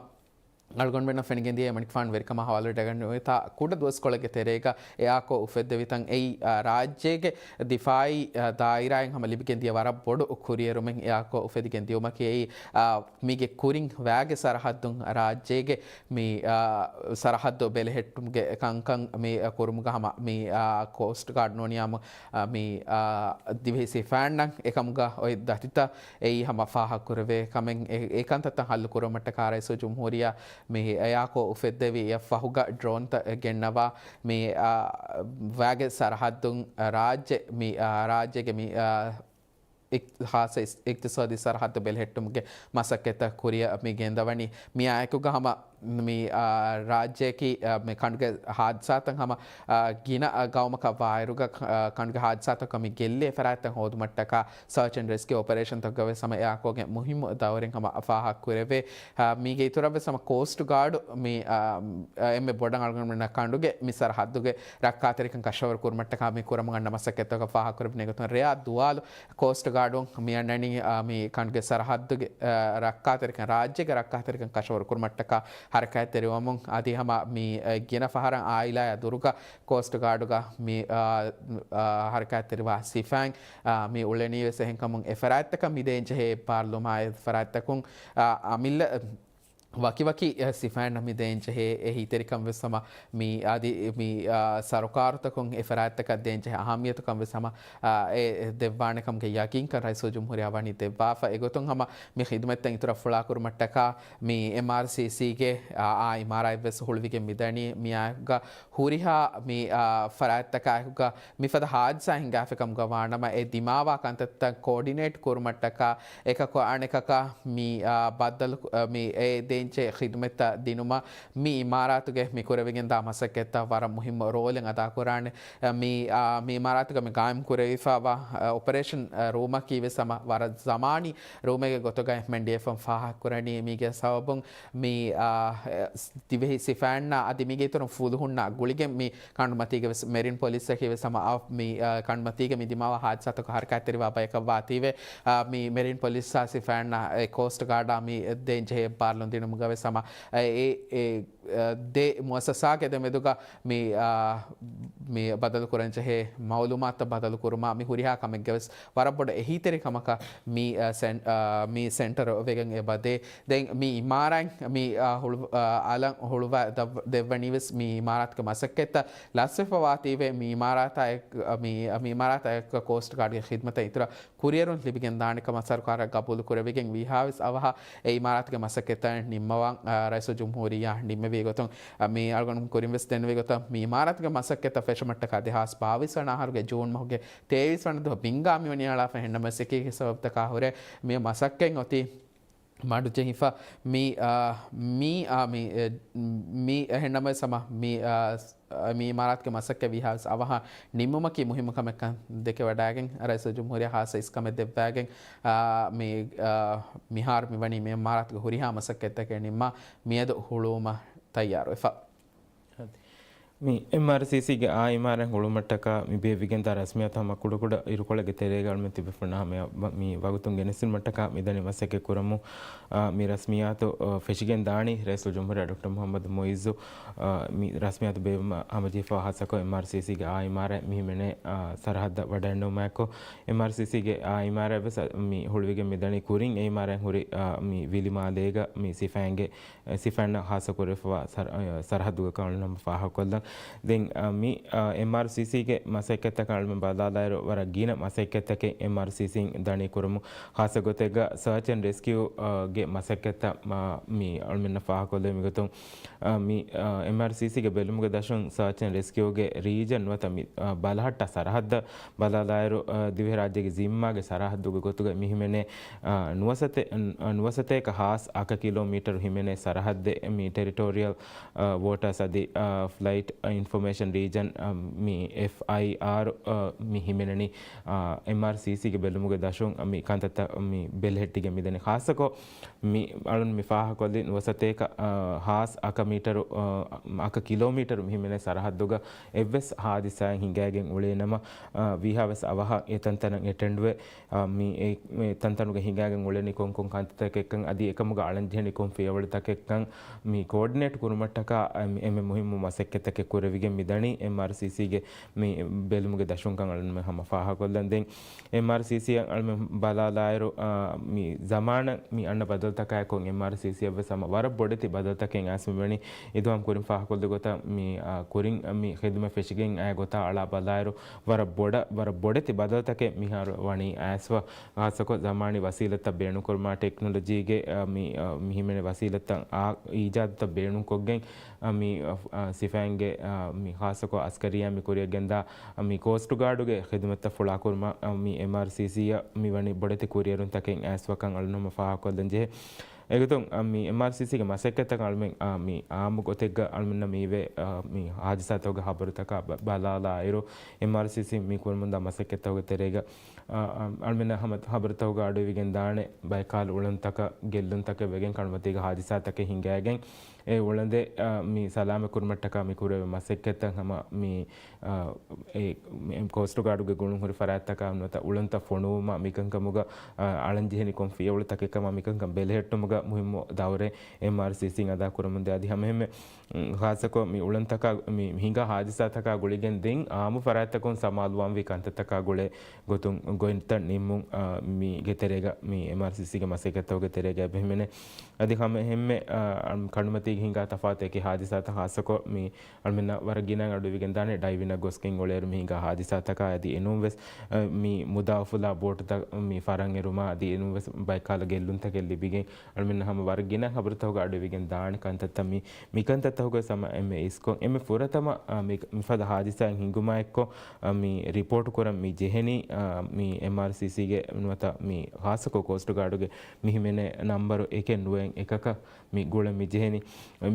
އަޅުގަނޑުމެންނަށް ފެނިގެންދިޔަ އެމަނިކުފާނު ވެރިކަމާ ހަވާލުވެގެން ނުވަތަ ކުޑަ ދުވަސްކޮޅެއްގެ ތެރޭގަ އެއާކޯ އުފެއްދެވިތަން އެއީ، އާ، ރާއްޖޭގެ ދިފާއީ، އާ، ދާއިރާއިން ހަމަ ލިބިގެންދިޔަ ވަރަށް ބޮޑު ކުރިއެރުމެއް އެއާކޯ އުފެދިގެން ދިޔުމަކީ އެއީ، އާ، މީގެ ކުރިން ވައިގެ ސަރަހައްދުން ރާއްޖޭގެ މި، އާ، ސަރަހައްދު ބެލެހެއްޓުމުގެ ކަންކަން މި ކުރުމުގަ ހަމަ މި، އާ، ކޯސްޓް ގާޑް ނޫނިޔާމު އަ، މި، އަ، ދިވެހި ސިފައިންނަށް އެކަމުގަ އޮތް ދަތިތައް އެއީ ހަމަ ފާހަގަކުރެވޭ ކަމެއް. އެ، އެ ކަންތައްތައް ހައްލު ކުރުމަށްޓަކާ ރައީސުލްޖުމްހޫރިއްޔާ މި އެއާކޯ އުފެއްދެވި އެއަށް ފަހުގަ ޑްރޯންތައް ގެންނަވާ މި، އަ، ވައިގެ ސަރަހައްދުން ރާއްޖެ މި، އަ، ރާއްޖޭގެ މި، އަ، އި-، ހާއްސަ އިސް-، އިގްތިސޯދީ ސަރަހައްދު ބެލެހެއްޓުމުގެ މަސައްކަތްތައް ކުރިއަށް މި ގެންދަވަނީ. މިއާއެކުގަ ހަމަ މި، އާ، ރާއްޖެއަކީ، އާ، މި ކަނޑުގެ ހާދިސާތައް ހަމަ، އާ، ގިނަ، އާ، ގައުމަކަށް ވާއިރުގަ، އާ، ކަނޑުގެ ހާދިސާތަކަށް މި ގެއްލޭ ފަރާތްތައް ހޯދުމަށްޓަކާ ސަރޗް އެންޑް ރެސްކިއު އޮޕަރޭޝަންތަކުގަ ވެސް ހަމަ އެއާކޯގެ މުހިއްމު ދައުރެއް ހަމަ ފާހަގަ ކުރެވޭ. އާ، މީގެ އިތުރަށް ވެސް ހަމަ ކޯސްޓް ގާޑު މި، އާ، އެންމެ ބޮޑަށް އަޅުގަނޑުމެންނަށް ކަނޑުގެ މި ސަރަހައްދުގެ ރައްކާތެރިކަން ކަށަވަރު ކުރުމަށްޓަކާ މި ކުރަމުން އަންނަ މަސައްކަތްތަކަށް ފާހަގަ ކުރެވުނީ. އެގޮތުން ރެޔާ ދުވާލު ކޯސްޓް ގާޑުން މި އަންނަނީ، އާ، މި ކަނޑުގެ ސަރަހައްދުގެ، އާ، ރައްކާތެރިކަން، ރާއްޖޭގެ ރައްކާތެރިކަން ކަށަވަރު ކުރުމަށްޓަކާ ހަރަކާތްތެރިވަމުން އަދި ހަމަ މި، އާ، ގިނަ ފަހަރަށް އާއިލާއާ ދުރުގަ ކޯސްޓް ގާޑުގަ މި، އާ، އާ، ހަރަކާތްތެރިވާ ސިފައިން، އާ، މި އުޅެނީ ވެސް އެހެންކަމުން އެ ފަރާތްތަކަށް މި ދޭންޖެހޭ އެއްބާރުލުމާ އެ ފަރާތްތަކުން، އާ، އަމިއްލަ ވަކިވަކި، އެ، ސިފައިންނަށް މި ދޭންޖެހޭ އެހީތެރިކަން ވެސް ހަމަ މި އަދި މި، އާ، ސަރުކާރުތަކުން އެ ފަރާތްތަކަށް ދޭންޖެހޭ އަހައްމިއްޔަތުކަން ވެސް ހަމަ، އާ، އެ ދެއްވާނެކަމުގެ ޔަގީންކަން ރައީސުލްޖުމްހޫރިއްޔާ ވަނީ ދެއްވާފަ. އެގޮތުން ހަމަ މި ޚިދުމަތްތައް އިތުރަށް ފުޅާކުރުމަށްޓަކާ މި އެމްއާރްސީސީގެ، އާ، އާ އިމާރާތް ވެސް ހުޅުވިގެން މިދަނީ. މިއާއެކުގަ ހުރިހާ މި، އާ، ފަރާތްތަކާއެކުގަ މިފަދަ ހާދިސާ ހިނގާފިކަމުގަ ވާނަމަ އެ ދިމާވާ ކަންތައްތައް ކޯޑިނޭޓް ކުރުމަށްޓަކާ އެކަކު އަނެކަކަށް މި، އާ، ބައްދަލު، އާ، މި އެ ދޭންޖެހޭ ޚިދުމަތްތައް ދިނުމަށް މި އިމާރާތުގެ މި ކުރެވިގެންދާ މަސައްކަތްތައް ވަރަށް މުހިއްމު ރޯލެއް އަދާކުރާނެ. އާ، މި، އާ، މި އިމާރާތުގަ މި ގާއިމް ކުރެވިފައިވާ، އާ، އޮޕަރޭޝަން، އާ، ރޫމަކީ ވެސް ހަމަ ވަރަށް ޒަމާނީ ރޫމެއްގެ ގޮތުގައި މެންޑިއެފަން ފާހަގަކުރަނީ. މީގެ ސަބަބުން މި، އާ، ދިވެހި ސިފައިންނާ އަދި މީގެ އިތުރުން ފުލުހުންނާ ގުޅިގެން މި ކަނޑުމަތީގެ ވެސް މެރިން ޕޮލިސްއަކީ ވެސް ހަމަ އާ، މި، އާ، ކަނޑުމަތީގެ މި ދިމާވާ ހާދިސާތަކު ހަރަކާތްތެރިވާ ބަޔަކަށް ވާތީވެ، އާ، މި މެރިން ޕޮލިސްއާ ސިފައިންނާ އެ ކޯސްޓް ގާޑާ މި ދޭންޖެހޭ އެއްބާރުލުން ދިނުމުގަ ވެސް ހަމަ، އެ، އެ، އެ، ދެ މުއައްސަސާގެ ދެމެދުގަ މި، އާ، މި ބަދަލު ކުރަންޖެހޭ މައުލޫމާތުތައް ބަދަލު ކުރުމާ މި ހުރިހާ ކަމެއްގެ ވެސް ވަރަށް ބޮޑު އެހީތެރި ކަމަކަށް މި، އާ، ސެން-، އާ، މި ސެންޓަރު ވެގެން އެބަދޭ. ދެން މި އިމާރާތް މި، އާ، ހުޅު-، އާ، އަލަށް ހުޅުވާ ދަ-، ދެއްވަނީ ވެސް މި އިމާރާތުގެ މަސައްކަތްތައް ލަސްވެފަ ވާތީވެ، މި އިމާރާތާ އެއް-، މި، މި އިމާރާތާ އެއްކޮށް ކޯސްޓް ގާޑްގެ ޚިދުމަތަށް އިތުރަށް ކުރިއެރުން ލިބިގެން ދާނެ ކަމަށް ސަރުކާރަށް ގަބޫލު ކުރެވިގެން ވީހާވެސް އަވަހަށް އެ އިމާރާތުގެ މަސައްކަތްތައް މަވާން، އާ، ރައީސުލްޖުމްހޫރިއްޔާ ނިންމެވި ގޮތުން، އާ، މި އަޅުގަނޑު ކުރިން ވެސް ދެންނެވި ގޮތަށް، މި އިމާރާތުގެ މަސައްކަތްތައް ފެށުމަށްޓަކާ ދެހާސް ބާވީސް ވަނަ އަހަރުގެ ޖޫން މަހުގެ ތޭވީސް ވަނަ ދުވަހު ބިންގާ މިވަނީ އަޅާފަ. އެހެންނަމަވެސް އެކި ހިސާބުތަކާ ހުރެ މި މަސައްކަތް އޮތީ މަޑުޖެހިފަ. މި، އާ، މި، އާ، މި، އެ، މި އެހެންނަމަވެސް ހަމަ މި، އާ، މި އިމާރާތުގެ މަސައްކަތް ވީހާވެސް އަވަހަށް ނިންމުމަކީ މުހިއްމު ކަމެއްކަން ދެކެވަޑައިގެން، ރައީސުލްޖުމްހޫރިއްޔާ ހާއްސަ އިސްކަމެއް ދެއްވައިގެން، އާ، މި، އާ، މިހާރު މިވަނީ މި އިމާރާތުގެ ހުރިހާ މަސައްކަތްތަކެއް ނިންމާ މިއަދު ހުޅުވުމަށް ތައްޔާރުވެފަ. މި އެމްއާރްސީސީގެ އާ އިމާރާތް ހުޅުވުމަށްޓަކާ މި ބޭއްވިގެންދާ ރަސްމިއްޔާތު ހަމަ ކުޑަކުޑަ އިރުކޮޅެއްގެ ތެރޭގަ އަޅުމެން ތިބޭފުޅުންނާ ހަމަޔަށް މި ވަގުތުން ގެނެސްދިނުމަށްޓަކާ މިދަނީ މަސައްކަތް ކުރަމުން. އާ، މި ރަސްމިއްޔާތު، އާ، ފެށިގެން ދާނީ ރައީސުލްޖުމްހޫރިއްޔާ ޑޮކްޓަރ މުހައްމަދު މުއިއްޒު، އާ، މި ރަސްމިއްޔާތު ބޭއްވުމަށް ހަމަޖެހިފަ ހާއްސަކޮށް އެމްއާރްސީސީގެ އާ އިމާރާތް މި ހިމެނޭ، އާ، ސަރަހައްދަށް ވަޑައިންނެވުމާއެކު، އެމްއާރްސީސީގެ އާ އިމާރާތް ވެސް، އާ، މި ހުޅުވިގެން މިދަނީ ކުރިން. އެ އިމާރާތް ހުރި، އާ، މި ވިލިމާލޭގަ މި ސިފައިންގެ ސިފައިންނަށް ހާއްސަ ކުރެވިފައިވާ ސަރ-، ސަރަހައްދުގަ ކަން ހަމަ ފާހަގަކޮށްލަން. ދެން، އަ، މި، އަ، އެމްއާރްސީސީގެ މަސައްކަތްތަކަށް އަޅުމެން ބަލާލާއިރު، ވަރަށް ގިނަ މަސައްކަތްތަކެއް އެމްއާރްސީސީން ދަނީ ކުރަމުން. ހާއްސަ ގޮތެއްގަ ސަރޗް އެންޑް ރެސްކިއު، އަ، ގެ މަސައްކަތްތައް މި އަޅުމެންނަށް ފާހަގަކޮށްލެވޭ މިގޮތުން، އަ، މި، އަ، އެމްއާރްސީސީގެ ބެލުމުގެ ދަށުން ސަރޗް އެންޑް ރެސްކިއުގެ ރީޖަން ނުވަތަ މި، އަ، ބަލަހައްޓާ ސަރަހައްދަށް ބަލާލާއިރު، އަ، ދިވެހިރާއްޖޭގެ ޒިންމާގެ ސަރަހައްދުގެ ގޮތުގައި މި ހިމެނޭ، އަ، ނުވަސަތޭ-، އަ، ނުވަސަތޭކަ ހާސް އަކަ ކިލޯމީޓަރު ހިމެނޭ ސަރަހައްދެއް މި ޓެރިޓޯރިއަލް، އަ، ވޯޓާސް އަދި، އަ، ފްލައިޓް އިންފޮމޭޝަން ރީޖަން، އަ، މި އެފްއައިއާރު، އަ، މި ހިމެނެނީ، އަ، އެމްއާރްސީސީގެ ބެލުމުގެ ދަށުން، އަ، މި ކަންތައްތައް މި ބެލެހެއްޓިގެން މިދަނީ. ޚާއްސަކޮށް މި އަޅުން މި ފާހަގަކޮށްލި ނުވަސަތޭކަ، އަ، ހާސް އަކަ މީޓަރު، އަ، އަކަ ކިލޯމީޓަރު މި ހިމެނޭ ސަރަހައްދުގަ އެއްވެސް ހާދިސާއެއް ހިނގައިގެން އުޅޭނަމަ، އަ، ވީހާވެސް އަވަހަށް އެ ތަންތަނަށް އެޓެންޑްވެ، އަ، މި އެ، އެ ތަންތަނުގަ ހިނގައިގެން އުޅެނީ ކޮންކޮން ކަންތައްތަކެއްކަން އަދި އެކަމުގަ އަޅަންޖެހެނީ ކޮން ފިޔަވަޅުތަކެއްކަން މި ކޯޑިނޭޓް ކުރުމަށްޓަކާ، އަ، މި އެންމެ މުހިއްމު މަސައްކަތްތަކެއް ކުރެވިގެން މިދަނީ އެމްއާރްސީސީގެ މި ބެލުމުގެ ދަށުންކަން އަޅުން ހަމަ ފާހަގަކޮށްލަން. ދެން އެމްއާރްސީސީއަށް އަޅުމެން ބަލާލާއިރު، އާ، މި ޒަމާނަށް މި އަންނަ ބަދަލުތަކާއެކު އެމްއާރްސީސީއަށް ވެސް ހަމަ ވަރަށް ބޮޑެތި ބަދަލުތަކެއް އައިސް މިވަނީ. އިދުހަމް ކުރިން ފާހަގަކޮށްލި ގޮތަށް މި، އާ، ކުރިން މި ޚިދުމަތް ފެށިގެން އައި ގޮތާ އަޅާ ބަލާއިރު، ވަރަށް ބޮޑަށް، ވަރަށް ބޮޑެތި ބަދަލުތަކެއް މިހާރު ވަނީ އައިސްފަ. ޚާއްސަކޮށް ޒަމާނީ ވަސީލަތްތައް ބޭނުންކުރުމާ ޓެކްނޮލޮޖީގެ، އާ، މި، އާ، މި ހިމެނޭ ވަސީލަތްތައް އާ އީޖާދުތައް ބޭނުންކޮށްގެން، އާ، މި، އާ، ސިފައިންގެ، އާ، މި ޚާއްސަކޮށް އަސްކަރިއްޔާ މި ކުރިއަށް ގެންދާ މި ކޯސްޓް ގާޑުގެ ޚިދުމަތްތައް ފުޅާކުރުމަށް، އަ، މި އެމްއާރްސީސީއަށް މި ވަނީ ބޮޑެތި ކުރިއެރުންތަކެއް އައިސްފަކަން އަޅުން ހަމަ ފާހަގަކޮށްލަން ޖެހޭ. އެގޮތުން، އަ، މި އެމްއާރްސީސީގެ މަސައްކަތްތަކަށް އަޅުމެން، އަ، މި އާއްމު ގޮތެއްގަ އަޅުމެންނަށް މިވޭ، އަ، މި ހާދިސާތަކުގެ ހަބަރުތަކާ ބަ-، ބަލާލާއިރު، އެމްއާރްސީސީ މި ކުރަމުންދާ މަސައްކަތްތަކުގެ ތެރޭގަ، އަ، އަ، އަޅުމެންނަށް ހަމަ ހަބަރުތަކުގަ އަޑުއިވިގެން ދާނެ ބައެއް ކަހަލަ އުޅަނދުތަކަށް، ގެއްލުންތަކެއް ވެގެން ކަނޑުމަތީގެ ހާދިސާތަކެއް ހިނގައިގެން، އެ އުޅަނދެއް، އަ، މި ސަލާމަތް ކުރުމަށްޓަކާ މި ކުރެވޭ މަސައްކަތްތައް ހަމަ މި، އަ، އެ، މި ކޯސްޓް ގާޑުގެ ގުޅުން ހުރި ފަރާތްތަކާ ނުވަތަ އުޅަނދުތައް ފޮނުވުމަށް މިކަންކަމުގަ، އަ، އަޅަންޖެހެނީ ކޮން ފިޔަވަޅުތަކެއްކަމަށް މިކަންކަން ބެލެހެއްޓުމުގަ މުހިއްމު ދައުރެއް އެމްއާރްސީސީން އަދާކުރަމުންދޭ. އަދި ހަމައެހެންމެ، އު، ޚާއްސަކޮށް މި އުޅަނދުތަކާ، މި ހިނގާ ހާދިސާތަކާ ގުޅިގެން ދެން އާއްމު ފަރާތްތަކުން ސަމާލުވާންވީ ކަންތައްތަކާ ގުޅޭ ގޮތުން ގޮތްތައް ނިންމުން، އާ، މީގެ ތެރޭގަ މި އެމްއާރްސީސީގެ މަސައްކަތްތަކުގެ ތެރޭގަ އެބަހިމެނޭ. އަދި ހަމައެހެންމެ، އާ، ކަނޑުމަތީގެ ހިނގާ ތަފާތު އެކި ހާދިސާތައް ޚާއްސަކޮށް މި އަޅުމެންނަށް ވަރަށް ގިނައިން އަޑުއިވިގެންދާނެ ޑައިވިނަށް ގޮސްގެން އުޅޭއިރު މި ހިނގާ ހާދިސާތަކާ އަދި އެނޫންވެސް، އާ، މި މުދާ އުފުލާ ބޯޓުތައް މި ފަރަންއެރުމާ އަދި އެނޫންވެސް ބައެއްކަހަލަ ގެއްލުންތަކެއް ލިބިގެން އަޅުމެންނަށް ހަމަ ވަރަށް ގިނަ ހަބަރުތަކުގަ އަޑުއިވިގެން ދާނެ ކަންތައްތައް މި، މިކަންތައްތަކުގެ ސަމަ އެންމެ އިސްކޮށް، އެންމެ ފުރަތަމަ، އާ، މި، މިފަދަ ހާދިސާއެއް ހިނގުމާ އެއްކޮށް، އާ، މި ރިޕޯޓް ކުރަން މި ޖެހެނީ، އާ، މި އެމްއާރްސީސީގެ ނުވަތަ މި ޚާއްސަކޮށް ކޯސްޓް ގާޑުގެ މި ހިމެނޭ ނަންބަރު އެކެއް ނުވައެއް އެކަކަށް މި ގުޅަން މި ޖެހެނީ.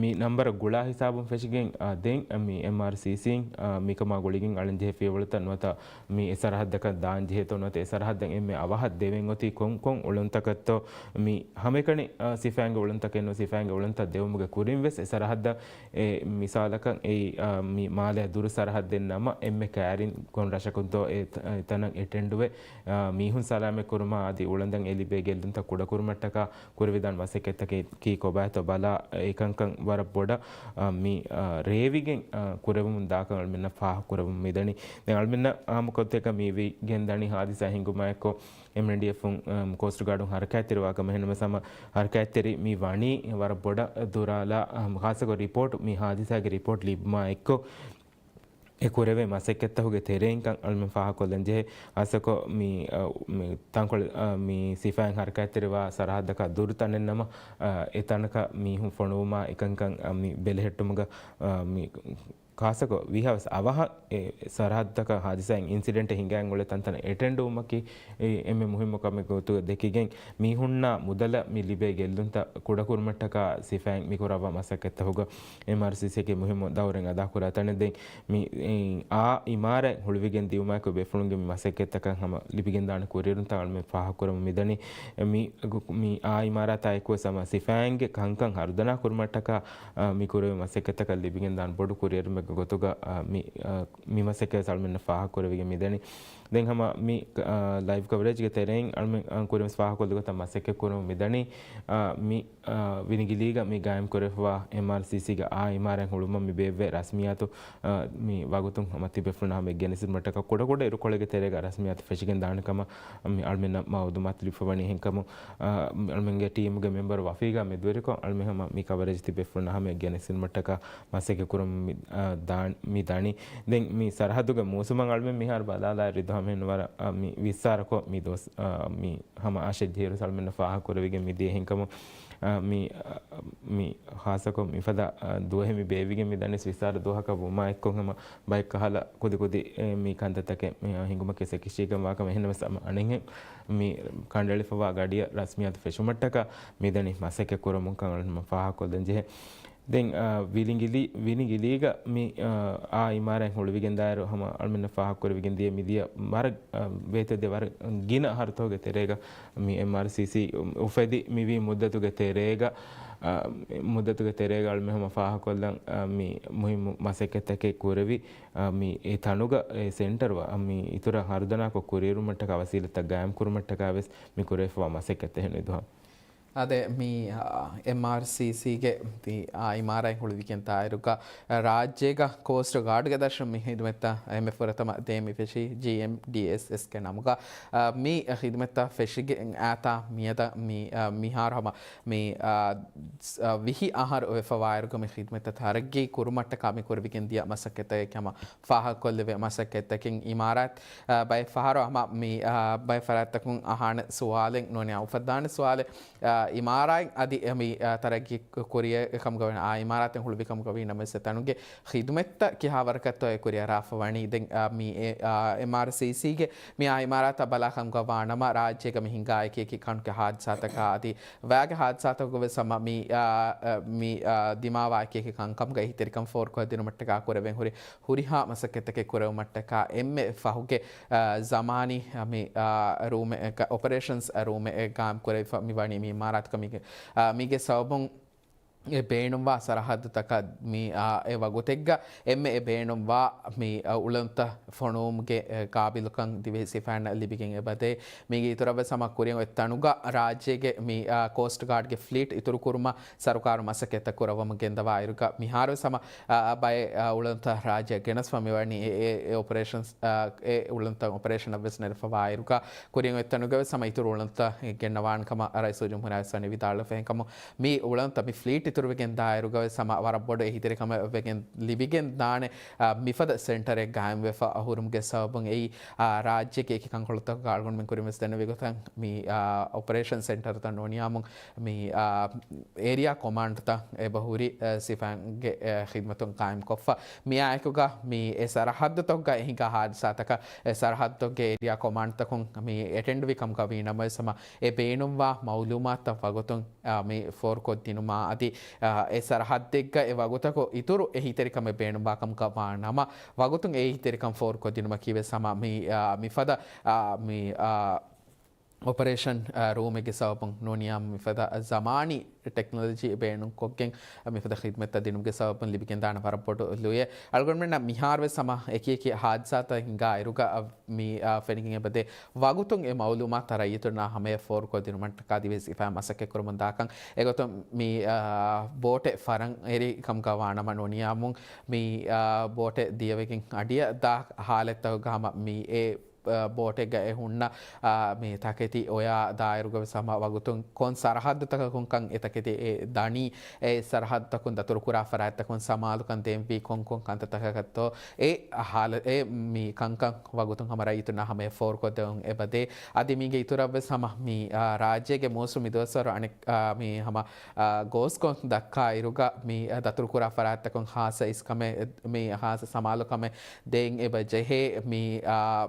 މި ނަންބަރަށް ގުޅާ ހިސާބުން ފެށިގެން، އާ، ދެން މި އެމްއާރްސީސީން، އާ، މިކަމާ ގުޅިގެން އަޅަން ޖެހޭ ފިޔަވަޅުތައް ނުވަތަ މި އެ ސަރަހައްދަކަށް ދާން ޖެހޭތޯ ނުވަތަ އެ ސަރަހައްދަށް އެންމެ އަވަހަށް ދެވެން އޮތީ ކޮން ކޮން އުޅުންތަކަށްތޯ، މި ހަމައެކަނި، އާ، ސިފައިންގެ އުޅުންތަކެއް ނޫން، ސިފައިންގެ އުޅުންތައް ދެވުމުގެ ކުރިން ވެސް އެ ސަރަހައްދަށް އެ މިސާލަކަށް އެއީ، އާ، މި މާލެ ދުރު ސަރަހައްދެއް ނަމަ އެންމެ ކައިރިން ކޮން ރަށަކުންތޯ އެ ތަ-، އެ ތަނަށް އެޓެންޑުވެ، އާ، މީހުން ސަލާމަތް ކުރުމާ އަދި އުޅަނދަށް އެ ލިބޭ ގެއްލުންތައް ކުޑަކުރުމަށްޓަކާ ކުރެވިދާނެ މަސައްކަތްތަކަކީ ކޮބާތޯ ބަލާ، އެކަންކަން ވަރަށް ބޮޑަށް، އާ، މި، އާ، ރޭވިގެން، އާ، ކުރެވެމުން ދާކަން އަޅުމެންނަށް ފާހަގަ ކުރެވުން މިދަނީ. ދެން އަޅުމެންނަށް އާއްމުކޮށްދޭކަށް މިވެގެން ދަނީ ހާދިސާ ހިނގުމާއެއްކޮށް، އެމްއެންޑީއެފުން، އަމް، ކޯސްޓް ގާޑުން ހަރަކާތްތެރިވާކަމަށް. އެހެންނަމަވެސް ހަމަ ހަރަކާތްތެރި މި ވަނީ ވަރަށް ބޮޑަށް ދުރާލާ، އަމް، ޚާއްސަކޮށް ރިޕޯޓް، މި ހާދިސާގެ ރިޕޯޓް ލިބުމާ އެއްކޮށް، އެ ކުރެވޭ މަސައްކަތްތަކުގެ ތެރެއިންކަން އަޅުމެން ފާހަގަކޮށްލަން ޖެހޭ. އަސަކޮ މި، އަ، މި ތަންކޮޅެއް، އަ، މި ސިފައިން ހަރަކާތްތެރިވާ ސަރަހައްދަކާ ދުރު ތަނެއް ނަމަ، އަ، އެ ތަނަކަށް މީހުން ފޮނުވުމާ އެކަންކަން، އަ، މި ބެލެހެއްޓުމުގަ، އަ، މި ޚާއްޞަކޮށް ވީހާވެސް އަވަހަށް އެ ސަރަހައްދަކަށް ހާދިސާއިން އިންސިޑެންޓެއް ހިނގައިގެން އުޅޭ ތަންތަނަށް އެޓެންޑް ވުމަކީ އެ އެންމެ މުހިއްމު ކަމެއް ގޮތުގަ ދެކިގެން، މީހުންނާ މުދަލަށް މި ލިބޭ ގެއްލުންތައް ކުޑަކުރުމަށްޓަކާ ސިފައިން މި ކުރައްވާ މަސައްކަތްތަކުގަ އެމްއާރްސީސީއަކީ މުހިއްމު ދައުރެއް އަދާކުރާ ތަނެއް. ދެން މި އާ އިމާރާތް ހުޅުވިގެން ދިއުމާއެކު ބޭފުޅުންގެ މި މަސައްކަތްތަކަށް ހަމަ ލިބިގެންދާނެ ކުރިއެރުންތައް އަޅުމެން ފާހަގަކުރަމުން މިދަނީ. މި، މި އާ އިމާރާތާ އެކުވެސް ހަމަ ސިފައިންގެ ކަންކަން ހަރުދަނާ ކުރުމަށްޓަކާ، އާ، މި ކުރެވޭ މަސައްކަތްތަކަށް ލިބިގެންދާނެ ބޮޑު ކުރިއެރުމެއްގެ ގޮތުގަ، އާ، މި، އާ، މި މަސައްކަތް އަޅުމެންނަށް ފާހަގަކުރެވިގެން މިދަނީ. ދެން ހަމަ މި، އާ، ލައިވް ކަވަރޭޖްގެ ތެރެއިން އަޅުމެން، އާ، ކުރިންވެސް ފާހަގަކޮށްލި ގޮތަށް މަސައްކަތް ކުރަމުން މިދަނީ. އާ، މި، އާ، ވިނިގިލީގަ މި ގާއިމް ކުރެފަވާ އެމްއާރްސީސީގެ އާ އިމާރާތް ހުޅުމަށް މި ބޭއްވޭ ރަސްމިއްޔާތު، އާ، މި ވަގުތުން ހަމަ ތިބޭފުޅުންނަށް ހަމަ ގެނެސްދިނުމަށްޓަކާ ކުޑަކުޑަ އިރުކޮޅެއްގެ ތެރޭގަ ރަސްމިއްޔާތު ފެށިގެން ދާނެ ކަމަށް މި އަޅުމެންނަށް މައުލޫމާތު ލިބިފަވަނީ. އެހެންކަމުން، އާ، މި އަޅުމެންގެ ޓީމުގެ މެމްބަރު ވަފީގާ މެދުވެރިކޮށް އަޅުމެން ހަމަ މި ކަވަރޭޖް ތިބޭފުޅުންނަށް ހަމަ ގެނެސްދިނުމަށްޓަކާ މަސައްކަތް ކުރަމުން މި، އާ، ދާން-، މި ދަނީ. ދެން މި ސަރަހައްދުގެ މޫސުމަށް އަޅުމެން މިހާރު ބަލާލާއިރު އިދު ހަމަ ވަރަށް، އާ، މި ވިއްސާރަކޮށް މި ދުވަސް، އާ، މި ހަމަ އަށެއް ދިހައިރު އަޅުމެންނަށް ފާހަގަކުރެވިގެން މިދިޔަ. އެހެންކަމުން، އާ، މި، އާ، މި ހާއްސަކޮށް މިފަދަ، އާ، ދުވަހެއް މި ބޭއްވިގެން މިދަނީ ވިއްސާރަ ދުވަހަކަށް ވުމާ އެއްކޮށް ހަމަ ބައެއް ކަހަލަ ކުދިކުދި، އެ، މި ކަންތައްތަކެއް މި ހިނގުމަކީ އެކަށީގެންވާ ކަމެއް. އެހެންނަމަވެސް ހަމަ އަނެއްހެން މި ކަނޑައެޅިފަވާ ގަޑިއަށް ރަސްމިއްޔާތު ފެށުމަށްޓަކާ މިދަނީ މަސައްކަތް ކުރަމުންކަން އަޅުމެން ފާހަގަކޮށްލަން ޖެހޭ. ދެން، އާ، ވިލިނގިލި-، ވިނިގިލީގަ މި، އާ، އާ އިމާރާތް ހުޅުވިގެންދާއިރު ހަމަ އަޅުމެންނަށް ފާހަގަކުރެވިގެން ދިޔަ މިދިޔަ ވަރަށް، އާ، ވޭތުވެދިޔަ ވަރަށް ގިނަ ހަރުތަކުގެ ތެރޭގަ މި އެމްއާރްސީސީ އުފެދި މިވީ މުއްދަތުގެ ތެރޭގަ، އާ، މުއްދަތުގެ ތެރޭގަ އަޅުމެން ހަމަ ފާހަގަކޮށްލަން، އާ، މި މުހިއްމު މަސައްކަތްތަކެއް ކުރެވި، އާ، މި އެ ތަނުގަ އެ ސެންޓަރު، އާ، މި އިތުރަށް ހަރުދަނާކޮށް ކުރިއެރުމަށްޓަކާ ވަސީލަތްތައް ގާއިމް ކުރުމަށްޓަކާ ވެސް މި ކުރެވިފަވާ މަސައްކަތް އެހެން އިދުހަމް. އާދެ، މި، އާ، އެމްއާރްސީސީގެ ތި-، އާ، އިމާރާތް ހުޅުވިގެން ދާއިރުގަ، ރާއްޖޭގަ ކޯސްޓް ގާޑްގެ ދަށުން މި ހިދުމަތްތައް އެންމެ ފުރަތަމަ ދޭން މި ފެށީ ޖީއެމްޑީއެސްއެސްގެ ނަމުގަ. އާ، މި ހިދުމަތްތައް ފެށިގެން އާތާ މިއަދަ މި، އާ، މިހާރު ހަމަ މި، އާ، ވިހި އަހަރު ވެފަވާއިރުގަ މި ހިދުމަތްތައް ތަރައްގީ ކުރުމަށްޓަކާ މި ކުރެވިގެން ދިޔަ މަސައްކަތެއް ހަމަ ފާހަގަކޮށްލެވޭ މަސައްކަތްތަކެއް. އިމާރާތް، އާ، ބައެއް ފަހަރު ހަމަ މި، އާ، ބައެއް ފަރާތްތަކުން އަހާނެ ސުވާލެއް ނޫނީ އުފައްދާނެ ސުވާލެއް، އާ، އިމާރާތް އަދި މި، އާ، ތަރައްގީ ކުރިޔަށް ކަމުގަ ވަނީ، އާ، އިމާރާތެއް ހުޅުވި ކަމުގަ ވީ ނަމަވެސް އެ ތަނުގެ ހިދުމަތްތައް ކިހާވަރަކަށްތޯ އެ ކުރިއަރާފަ ވަނީ. ދެން، އާ، މި އެ، އާ، އެމްއާރްސީސީގެ މި އާ އިމާރާތަށް ބަލާ ކަމުގަ ވާނަމަ، ރާއްޖޭގަ މި ހިނގާ އެކި އެކި ކަންކަ ހާދިސާތަކާ އަދި ވައިގެ ހާދިސާތަކުގަ ވެސް ހަމަ މި، އާ، އާ، މި، އާ، ދިމާވާ އެކި އެކި ކަންކަމުގަ އެހީތެރިކަން ފޯރުކޮށްދިނުމަށްޓަކާ ކުރެވެން ހުރި ހުރިހާ މަސައްކަތްތަކެއް ކުރެވުމަށްޓަކާ އެންމެ ފަހުގެ، އާ، ޒަމާނީ މި، އާ، ރޫމެއް، އޮޕަރޭޝަންސް ރޫމެއް ގާއިމް ކުރެވިފަ މި ވަނީ މި އިމާރާތުގަ މީގެ، އާ، މީގެ ސަބަބުން އެ ބޭނުންވާ ސަރަހައްދުތަކަށް މި، އާ، އެ ވަގުތެއްގަ އެންމެ އެ ބޭނުންވާ މި، އާ، އުޅަނދުތައް ފޮނުވުމުގެ، އެ، ގާބިލުކަން ދިވެހި ސިފައިންނަށް ލިބިގެން އެބަދޭ. މީގެ އިތުރަށް ވެސް ހަމަ ކުރިން އޮތް ތަނުގަ ރާއްޖޭގެ މި، އާ، ކޯސްޓް ގާޑްގެ ފްލީޓް އިތުރު ކުރުމަށް ސަރުކާރު މަސައްކަތްތައް ކުރައްވަމުން ގެންދަވާ އިރުގަ މިހާރު ވެސް ހަމަ، އާ، ބައެއް، އާ، އުޅަނދުތައް ރާއްޖެއަށް ގެނަސްފަ މިވަނީ އެ، އެ، އެ އޮޕަރޭޝަންސް، އާ، އެ އުޅަނދުތައް އޮޕަރޭޝަނަށް ވެސް ނެރެފަވާ އިރުގަ ކުރިން އޮތް ތަނުގަ ވެސް ހަމަ އިތުރު އުޅަނދުތައް ގެންނަވާނެ ކަމަށް ރައީސުލްޖުމްހޫރިއްޔާ ވެސް ވަނީ ވިދާޅުވެފަ. އެހެންކަމުން މި އުޅަނދުތައް މި ފްލީޓް އިތުރުވެގެން ދާއިރުގަ ވެސް ހަމަ ވަރަށް ބޮޑު އެހީތެރިކަމެއް ވެގެން ލިބިގެން ދާނެ، އާ، މިފަދަ ސެންޓަރެއް ގާއިމްވެފަ އަހުރުމުގެ ސަބަބުން އެއީ، އާ، ރާއްޖޭގެ އެކި ކަންކޮޅުތަކުގަ އަޅުގަނޑުމެން ކުރިން ވެސް ދެންނެވި ގޮތަށް މި، އާ، އޮޕަރޭޝަން ސެންޓަރުތައް ނޫނިޔާމުން މި، އާ، އޭރިއާ ކޮމާންޑްތައް އެބަހުރި، އާ، ސިފައިންގެ، އާ، ޚިދްމަތުން ގާއިމްކޮށްފަ. މިއާއެކުގަ މި އެ ސަރަހައްދުތަކުގަ އެ ހިނގާ ހާދިސާތަކަށް އެ ސަރަހައްދުގެ އޭރިއާ ކޮމާންޑްތަކުން މި އެޓެންޑްވި ކަމުގަ ވީ ނަމަވެސް ހަމަ އެ ބޭނުންވާ މައުލޫމާތުތައް ވަގުތުން އާ، މި ފޯރުކޮށްދިނުމާ އަދި، އާ، އެ ސަރަހައްދެއްގަ އެ ވަގުތަކު އިތުރު އެހީތެރިކަމެއް ބޭނުންވާ ކަމުގަ ވާ ނަމަ، ވަގުތުން އެ އެހީތެރިކަން ފޯރުކޮށްދިނުމަކީ ވެސް ހަމަ މި، އާ، މިފަދަ، އާ، މި، އާ، އޮޕަރޭޝަން، އާ، ރޫމެއްގެ ސަބަބުން ނޫނިޔާ މިފަދަ ޒަމާނީ ޓެކްނޮލޮޖީ ބޭނުންކޮށްގެން މިފަދަ ޚިދްމަތްތައް ދިނުމުގެ ސަބަބުން ލިބިގެންދާނެ ވަރަށް ބޮޑު ލުޔެއް. އަޅުގަނޑުމެންނަށް މިހާރު ވެސް ހަމަ އެކި އެކި ހާދިސާތައް ހިނގާ އިރުގަ، އަ، މި، އާ، ފެނިގެން އެބަދޭ ވަގުތުން އެ މައުލޫމާތު ރައްޔިތުންނާ ހަމަޔަށް ފޯރުކޮށްދިނުމަށްޓަކާ ދިވެހި ސިފައިން މަސައްކަތްކުރަމުން ދާކަން. އެގޮތުން މި، އާ، ބޯޓެއް ފަރަން އެރި ކަމުގަ ވާނަމަ ނޫނިޔާމުން މި، އާ، ބޯޓެއް ދިޔަވެގެން އަޑިއަށް ދާ ހާލަތްތަކުގަ ހަމަ މި އެ ބޯޓެއްގަ އެ ހުންނަ، އާ، މި ތަކެތި އޮޔާ ދާއިރުގަ ވެސް ހަމަ ވަގުތުން ކޮން ސަރަހައްދުތަކަކުންކަން އެ ތަކެތި އެ ދަނީ، އެ ސަރަހައްދުތަކުން ދަތުރުކުރާ ފަރާތްތަކުން ސަމާލުކަން ދޭންވީ ކޮންކޮން ކަންތައްތަކަކަށްތޯ، އެ ހާލަ-، އެ މި ކަންކަން ވަގުތުން ހަމަ ރައްޔިތުންނާ ހަމަޔަށް ފޯރުކޮށްދެވުން އެބަދޭ. އަދި މީގެ އިތުރަށްވެސް ހަމަ މި، އާ، ރާއްޖޭގެ މޫސުމީ ދުވަސްވަރު އަނެއް، އާ، މި ހަމަ، އާ، ގޯސްކޮށް ދައްކާ އިރުގަ މި، އާ، ދަތުރުކުރާ ފަރާތްތަކުން ހާއްސަ އިސްކަމެއް، މި ހާއްސަ ސަމާލުކަމެއް ދޭން އެބަ ޖެހޭ. މި، އާ،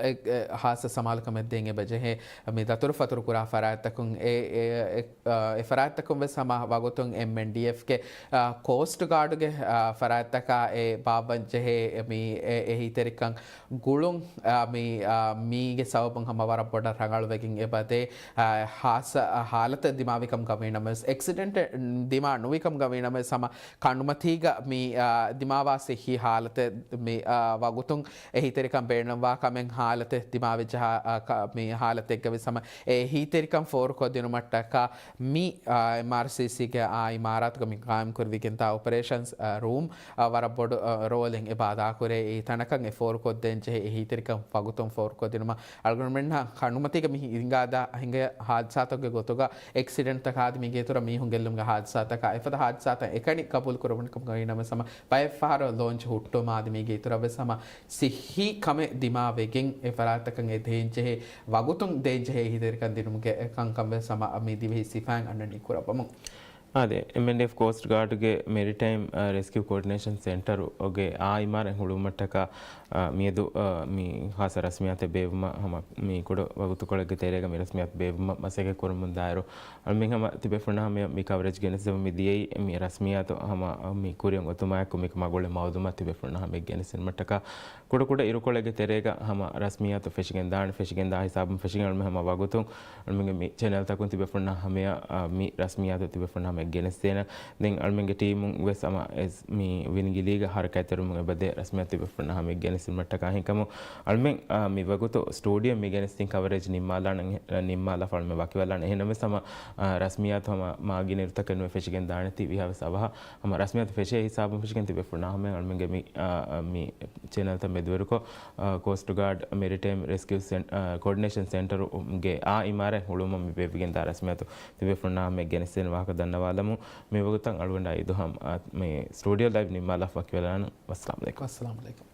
އެ، އެ، ހާއްސަ ސަމާލުކަމެއް ދޭން އެބަ ޖެހޭ. މި ދަތުރުފަތުރު ކުރާ ފަރާތްތަކުން އެ، އެ، އެ، އާ، އެ ފަރާތްތަކުން ވެސް ހަމަ ވަގުތުން އެމްއެންޑީއެފްގެ، އާ، ކޯސްޓް ގާޑްގެ، އާ، ފަރާތްތަކާ އެ ބާއްވަން ޖެހޭ މި އެ، އެހީތެރިކަން ގުޅުން، އާ، މި، އާ، މީގެ ސަބަބުން ހަމަ ވަރަށް ބޮޑަށް ރަނގަޅުވެގެން އެބަދޭ. އާ، ހާއްސަ، އާ، ހާލަތެއް ދިމާވިކަމުގަ ވީނަމަވެސް، އެކްސިޑެންޓެއް ދިމާ ނުވިކަމުގަ ވީނަމަވެސް ހަމަ ކަނޑުމަތީގަ މި، އާ، ދިމާވާ ސިއްހީ ހާލަތެއް މި، އާ، ވަގުތުން އެހީތެރިކަން ބޭނުންވާ ކަމެއް ހާލަތެއް ދިމާވެއްޖެ ހާ-، އާ، ކަ-، މި ހާލަތެއްގަ ވެސް ހަމަ އެހީތެރިކަން ފޯރުކޮށްދިނުމަށްޓަކާ މި، އާ، އެމްއާރްސީސީގެ އާ އިމާރާތުގަ މި ގާއިމްކުރެވިގެންދާ އޮޕަރޭޝަންސް، އާ، ރޫމް، އާ، ވަރަށް ބޮޑު، އާ، ރޯލެއް އެބަ އަދާކުރޭ. އެ ތަނަކަށް އެ ފޯރުކޮށްދޭން ޖެހޭ އެހީތެރިކަން ވަގުތުން ފޯރުކޮށްދިނުމަށް އަޅުގަނޑުމެންނަށް ކަނޑުމަތީގަ މި ހިނގާދާ، ހިނގާ ހާދިސާތަކުގެ ގޮތުގަ އެކްސިޑެންޓްތަކާ އަދި މީގެ އިތުރަށް މީހުން ގެއްލުމުގެ ހާދިސާތަކާ އެފަދަ ހާދިސާތައް އެކަނި ގަބޫލު ކުރެވުނު ކަމުގައި ނަމަ ސަމަ ބައެއް ފަހަރު ލޯންޗް ހުއްޓުމާ އަދި މީގެ އިތުރަށް ވެސް ހަމަ ސިއްހީ ކަމެއް ދިމާވެގެން އެ ފަރާތަކަށް އެ ދޭންޖެހޭ ވަގުތުން ދޭންޖެހޭ އެހީތެރިކަން ދިނުމުގެ ކަންކަން ވެސް ހަމަ މި ދިވެހި ސިފައިން އަންނަނީ ކުރައްވަމުން. އާދެ، އެމްއެންޑީއެފް ކޯސްޓް ގާޑްގެ މެރިޓައިމް، އާ، ރެސްކިއު ކޯޑިނޭޝަން ސެންޓަރުގެ އާ އިމާރާތް ހުޅުވުމަށްޓަކާ، އާ، މިއަދު، އާ، މި ހާއްސަ ރަސްމިއްޔާތެއް ބޭއްވުމަށް ހަމަ މި ކުޑަ ވަގުތުކޮޅެއްގެ ތެރޭގަ މި ރަސްމިއްޔާތު ބޭއްވުމަށް މަސައްކަތް ކުރަމުން ދާއިރު، އަޅުމެން ހަމަ ތިބޭފުޅުންނާ ހަމަޔަށް މި ކަވަރޭޖް ގެނެސްދެމުން މި ދިޔައީ މި ރަސްމިއްޔާތު ހަމަ މި ކުރިއަށް އޮތުމާއެކު މިކަމާ ގުޅޭ މައުލޫމާތު ތިބޭފުޅުންނާ ހަމަޔަށް ގެނެސްދިނުމަށްޓަކާ ކުޑަކުޑަ އިރުކޮޅެއްގެ ތެރޭގަ ހަމަ ރަސްމިއްޔާތު ފެށިގެން ދާނެ، ފެށިގެން ދާ ހިސާބުން ފެށިގެން އަޅުމެން ހަމަ ވަގުތުން އަޅުމެންގެ މި ޗެނަލްތަކުން ތިބޭފުޅުންނާ ހަމަޔަށް، އާ، މި ރަސްމިއްޔާތު ތިބޭފުޅުންނާ ހަމަޔަށް ގެނެސްދޭނަ. ދެން އަޅުމެންގެ ޓީމުން ވެސް ހަމަ އެސް މި ވިންގިލީގަ ހަރަކާތްތެރިވުމުން އެބަދޭ ރަސްމިއްޔާތު ތިބޭފުޅުންނާ ހަމަޔަށް ގެނެސްދިނުމަށްޓަކާ އެހެންކަމުން އަޅުމެން، އާ، މި ވަގުތު ސްޓޫޑިއޯ މި ގެނެސްދިން ކަވަރޭޖް ނިންމާލާނަން، ނިންމާލާފަ އަޅުމެން ވަކިވެލާނަން. އެހެންނަމަވެސް ހަމަ، އާ، ރަސްމިއްޔާތު ހަމަ މާގިނަ އިރުތަކެއް ނުވެ ފެށިގެން ދާނެތީ ވީހާވެސް އަވަހަށް ހަމަ ރަސްމިއްޔާތު ފެށޭ ހިސާބުން ފެށިގެން ތިބޭފުޅުންނާ ހަމަޔަށް އަޅުމެންގެ މި، އާ، މި ޗެނަލްތައް މެދުވެރިކޮށް، އާ، ކޯސްޓް ގާޑް މެރިޓައިމް ރެސްކިއު ސެން-، އާ، ކޯޑިނޭޝަން ސެންޓަރުގެ އާ އިމާރާތް ހުޅުވުމަށް މި ބޭއްވިގެން ދާ ރަސްމިއްޔާތު ތިބޭފުޅުންނާ ހަމަޔަށް ގެނެސްދޭނެ ވާހަކަ ދަންނަވާލަމުން. މިވަގުތަށް އަޅުގަނޑާ އިދު ހަމަ، އާ، މި ސްޓޫޑިއޯ ލައިވް ނިންމާލާފަ ވަކިވެލާނަން. ވައްސަލާމް އަލައިކުމް. ވައްސަލާމް އަލައިކުމް.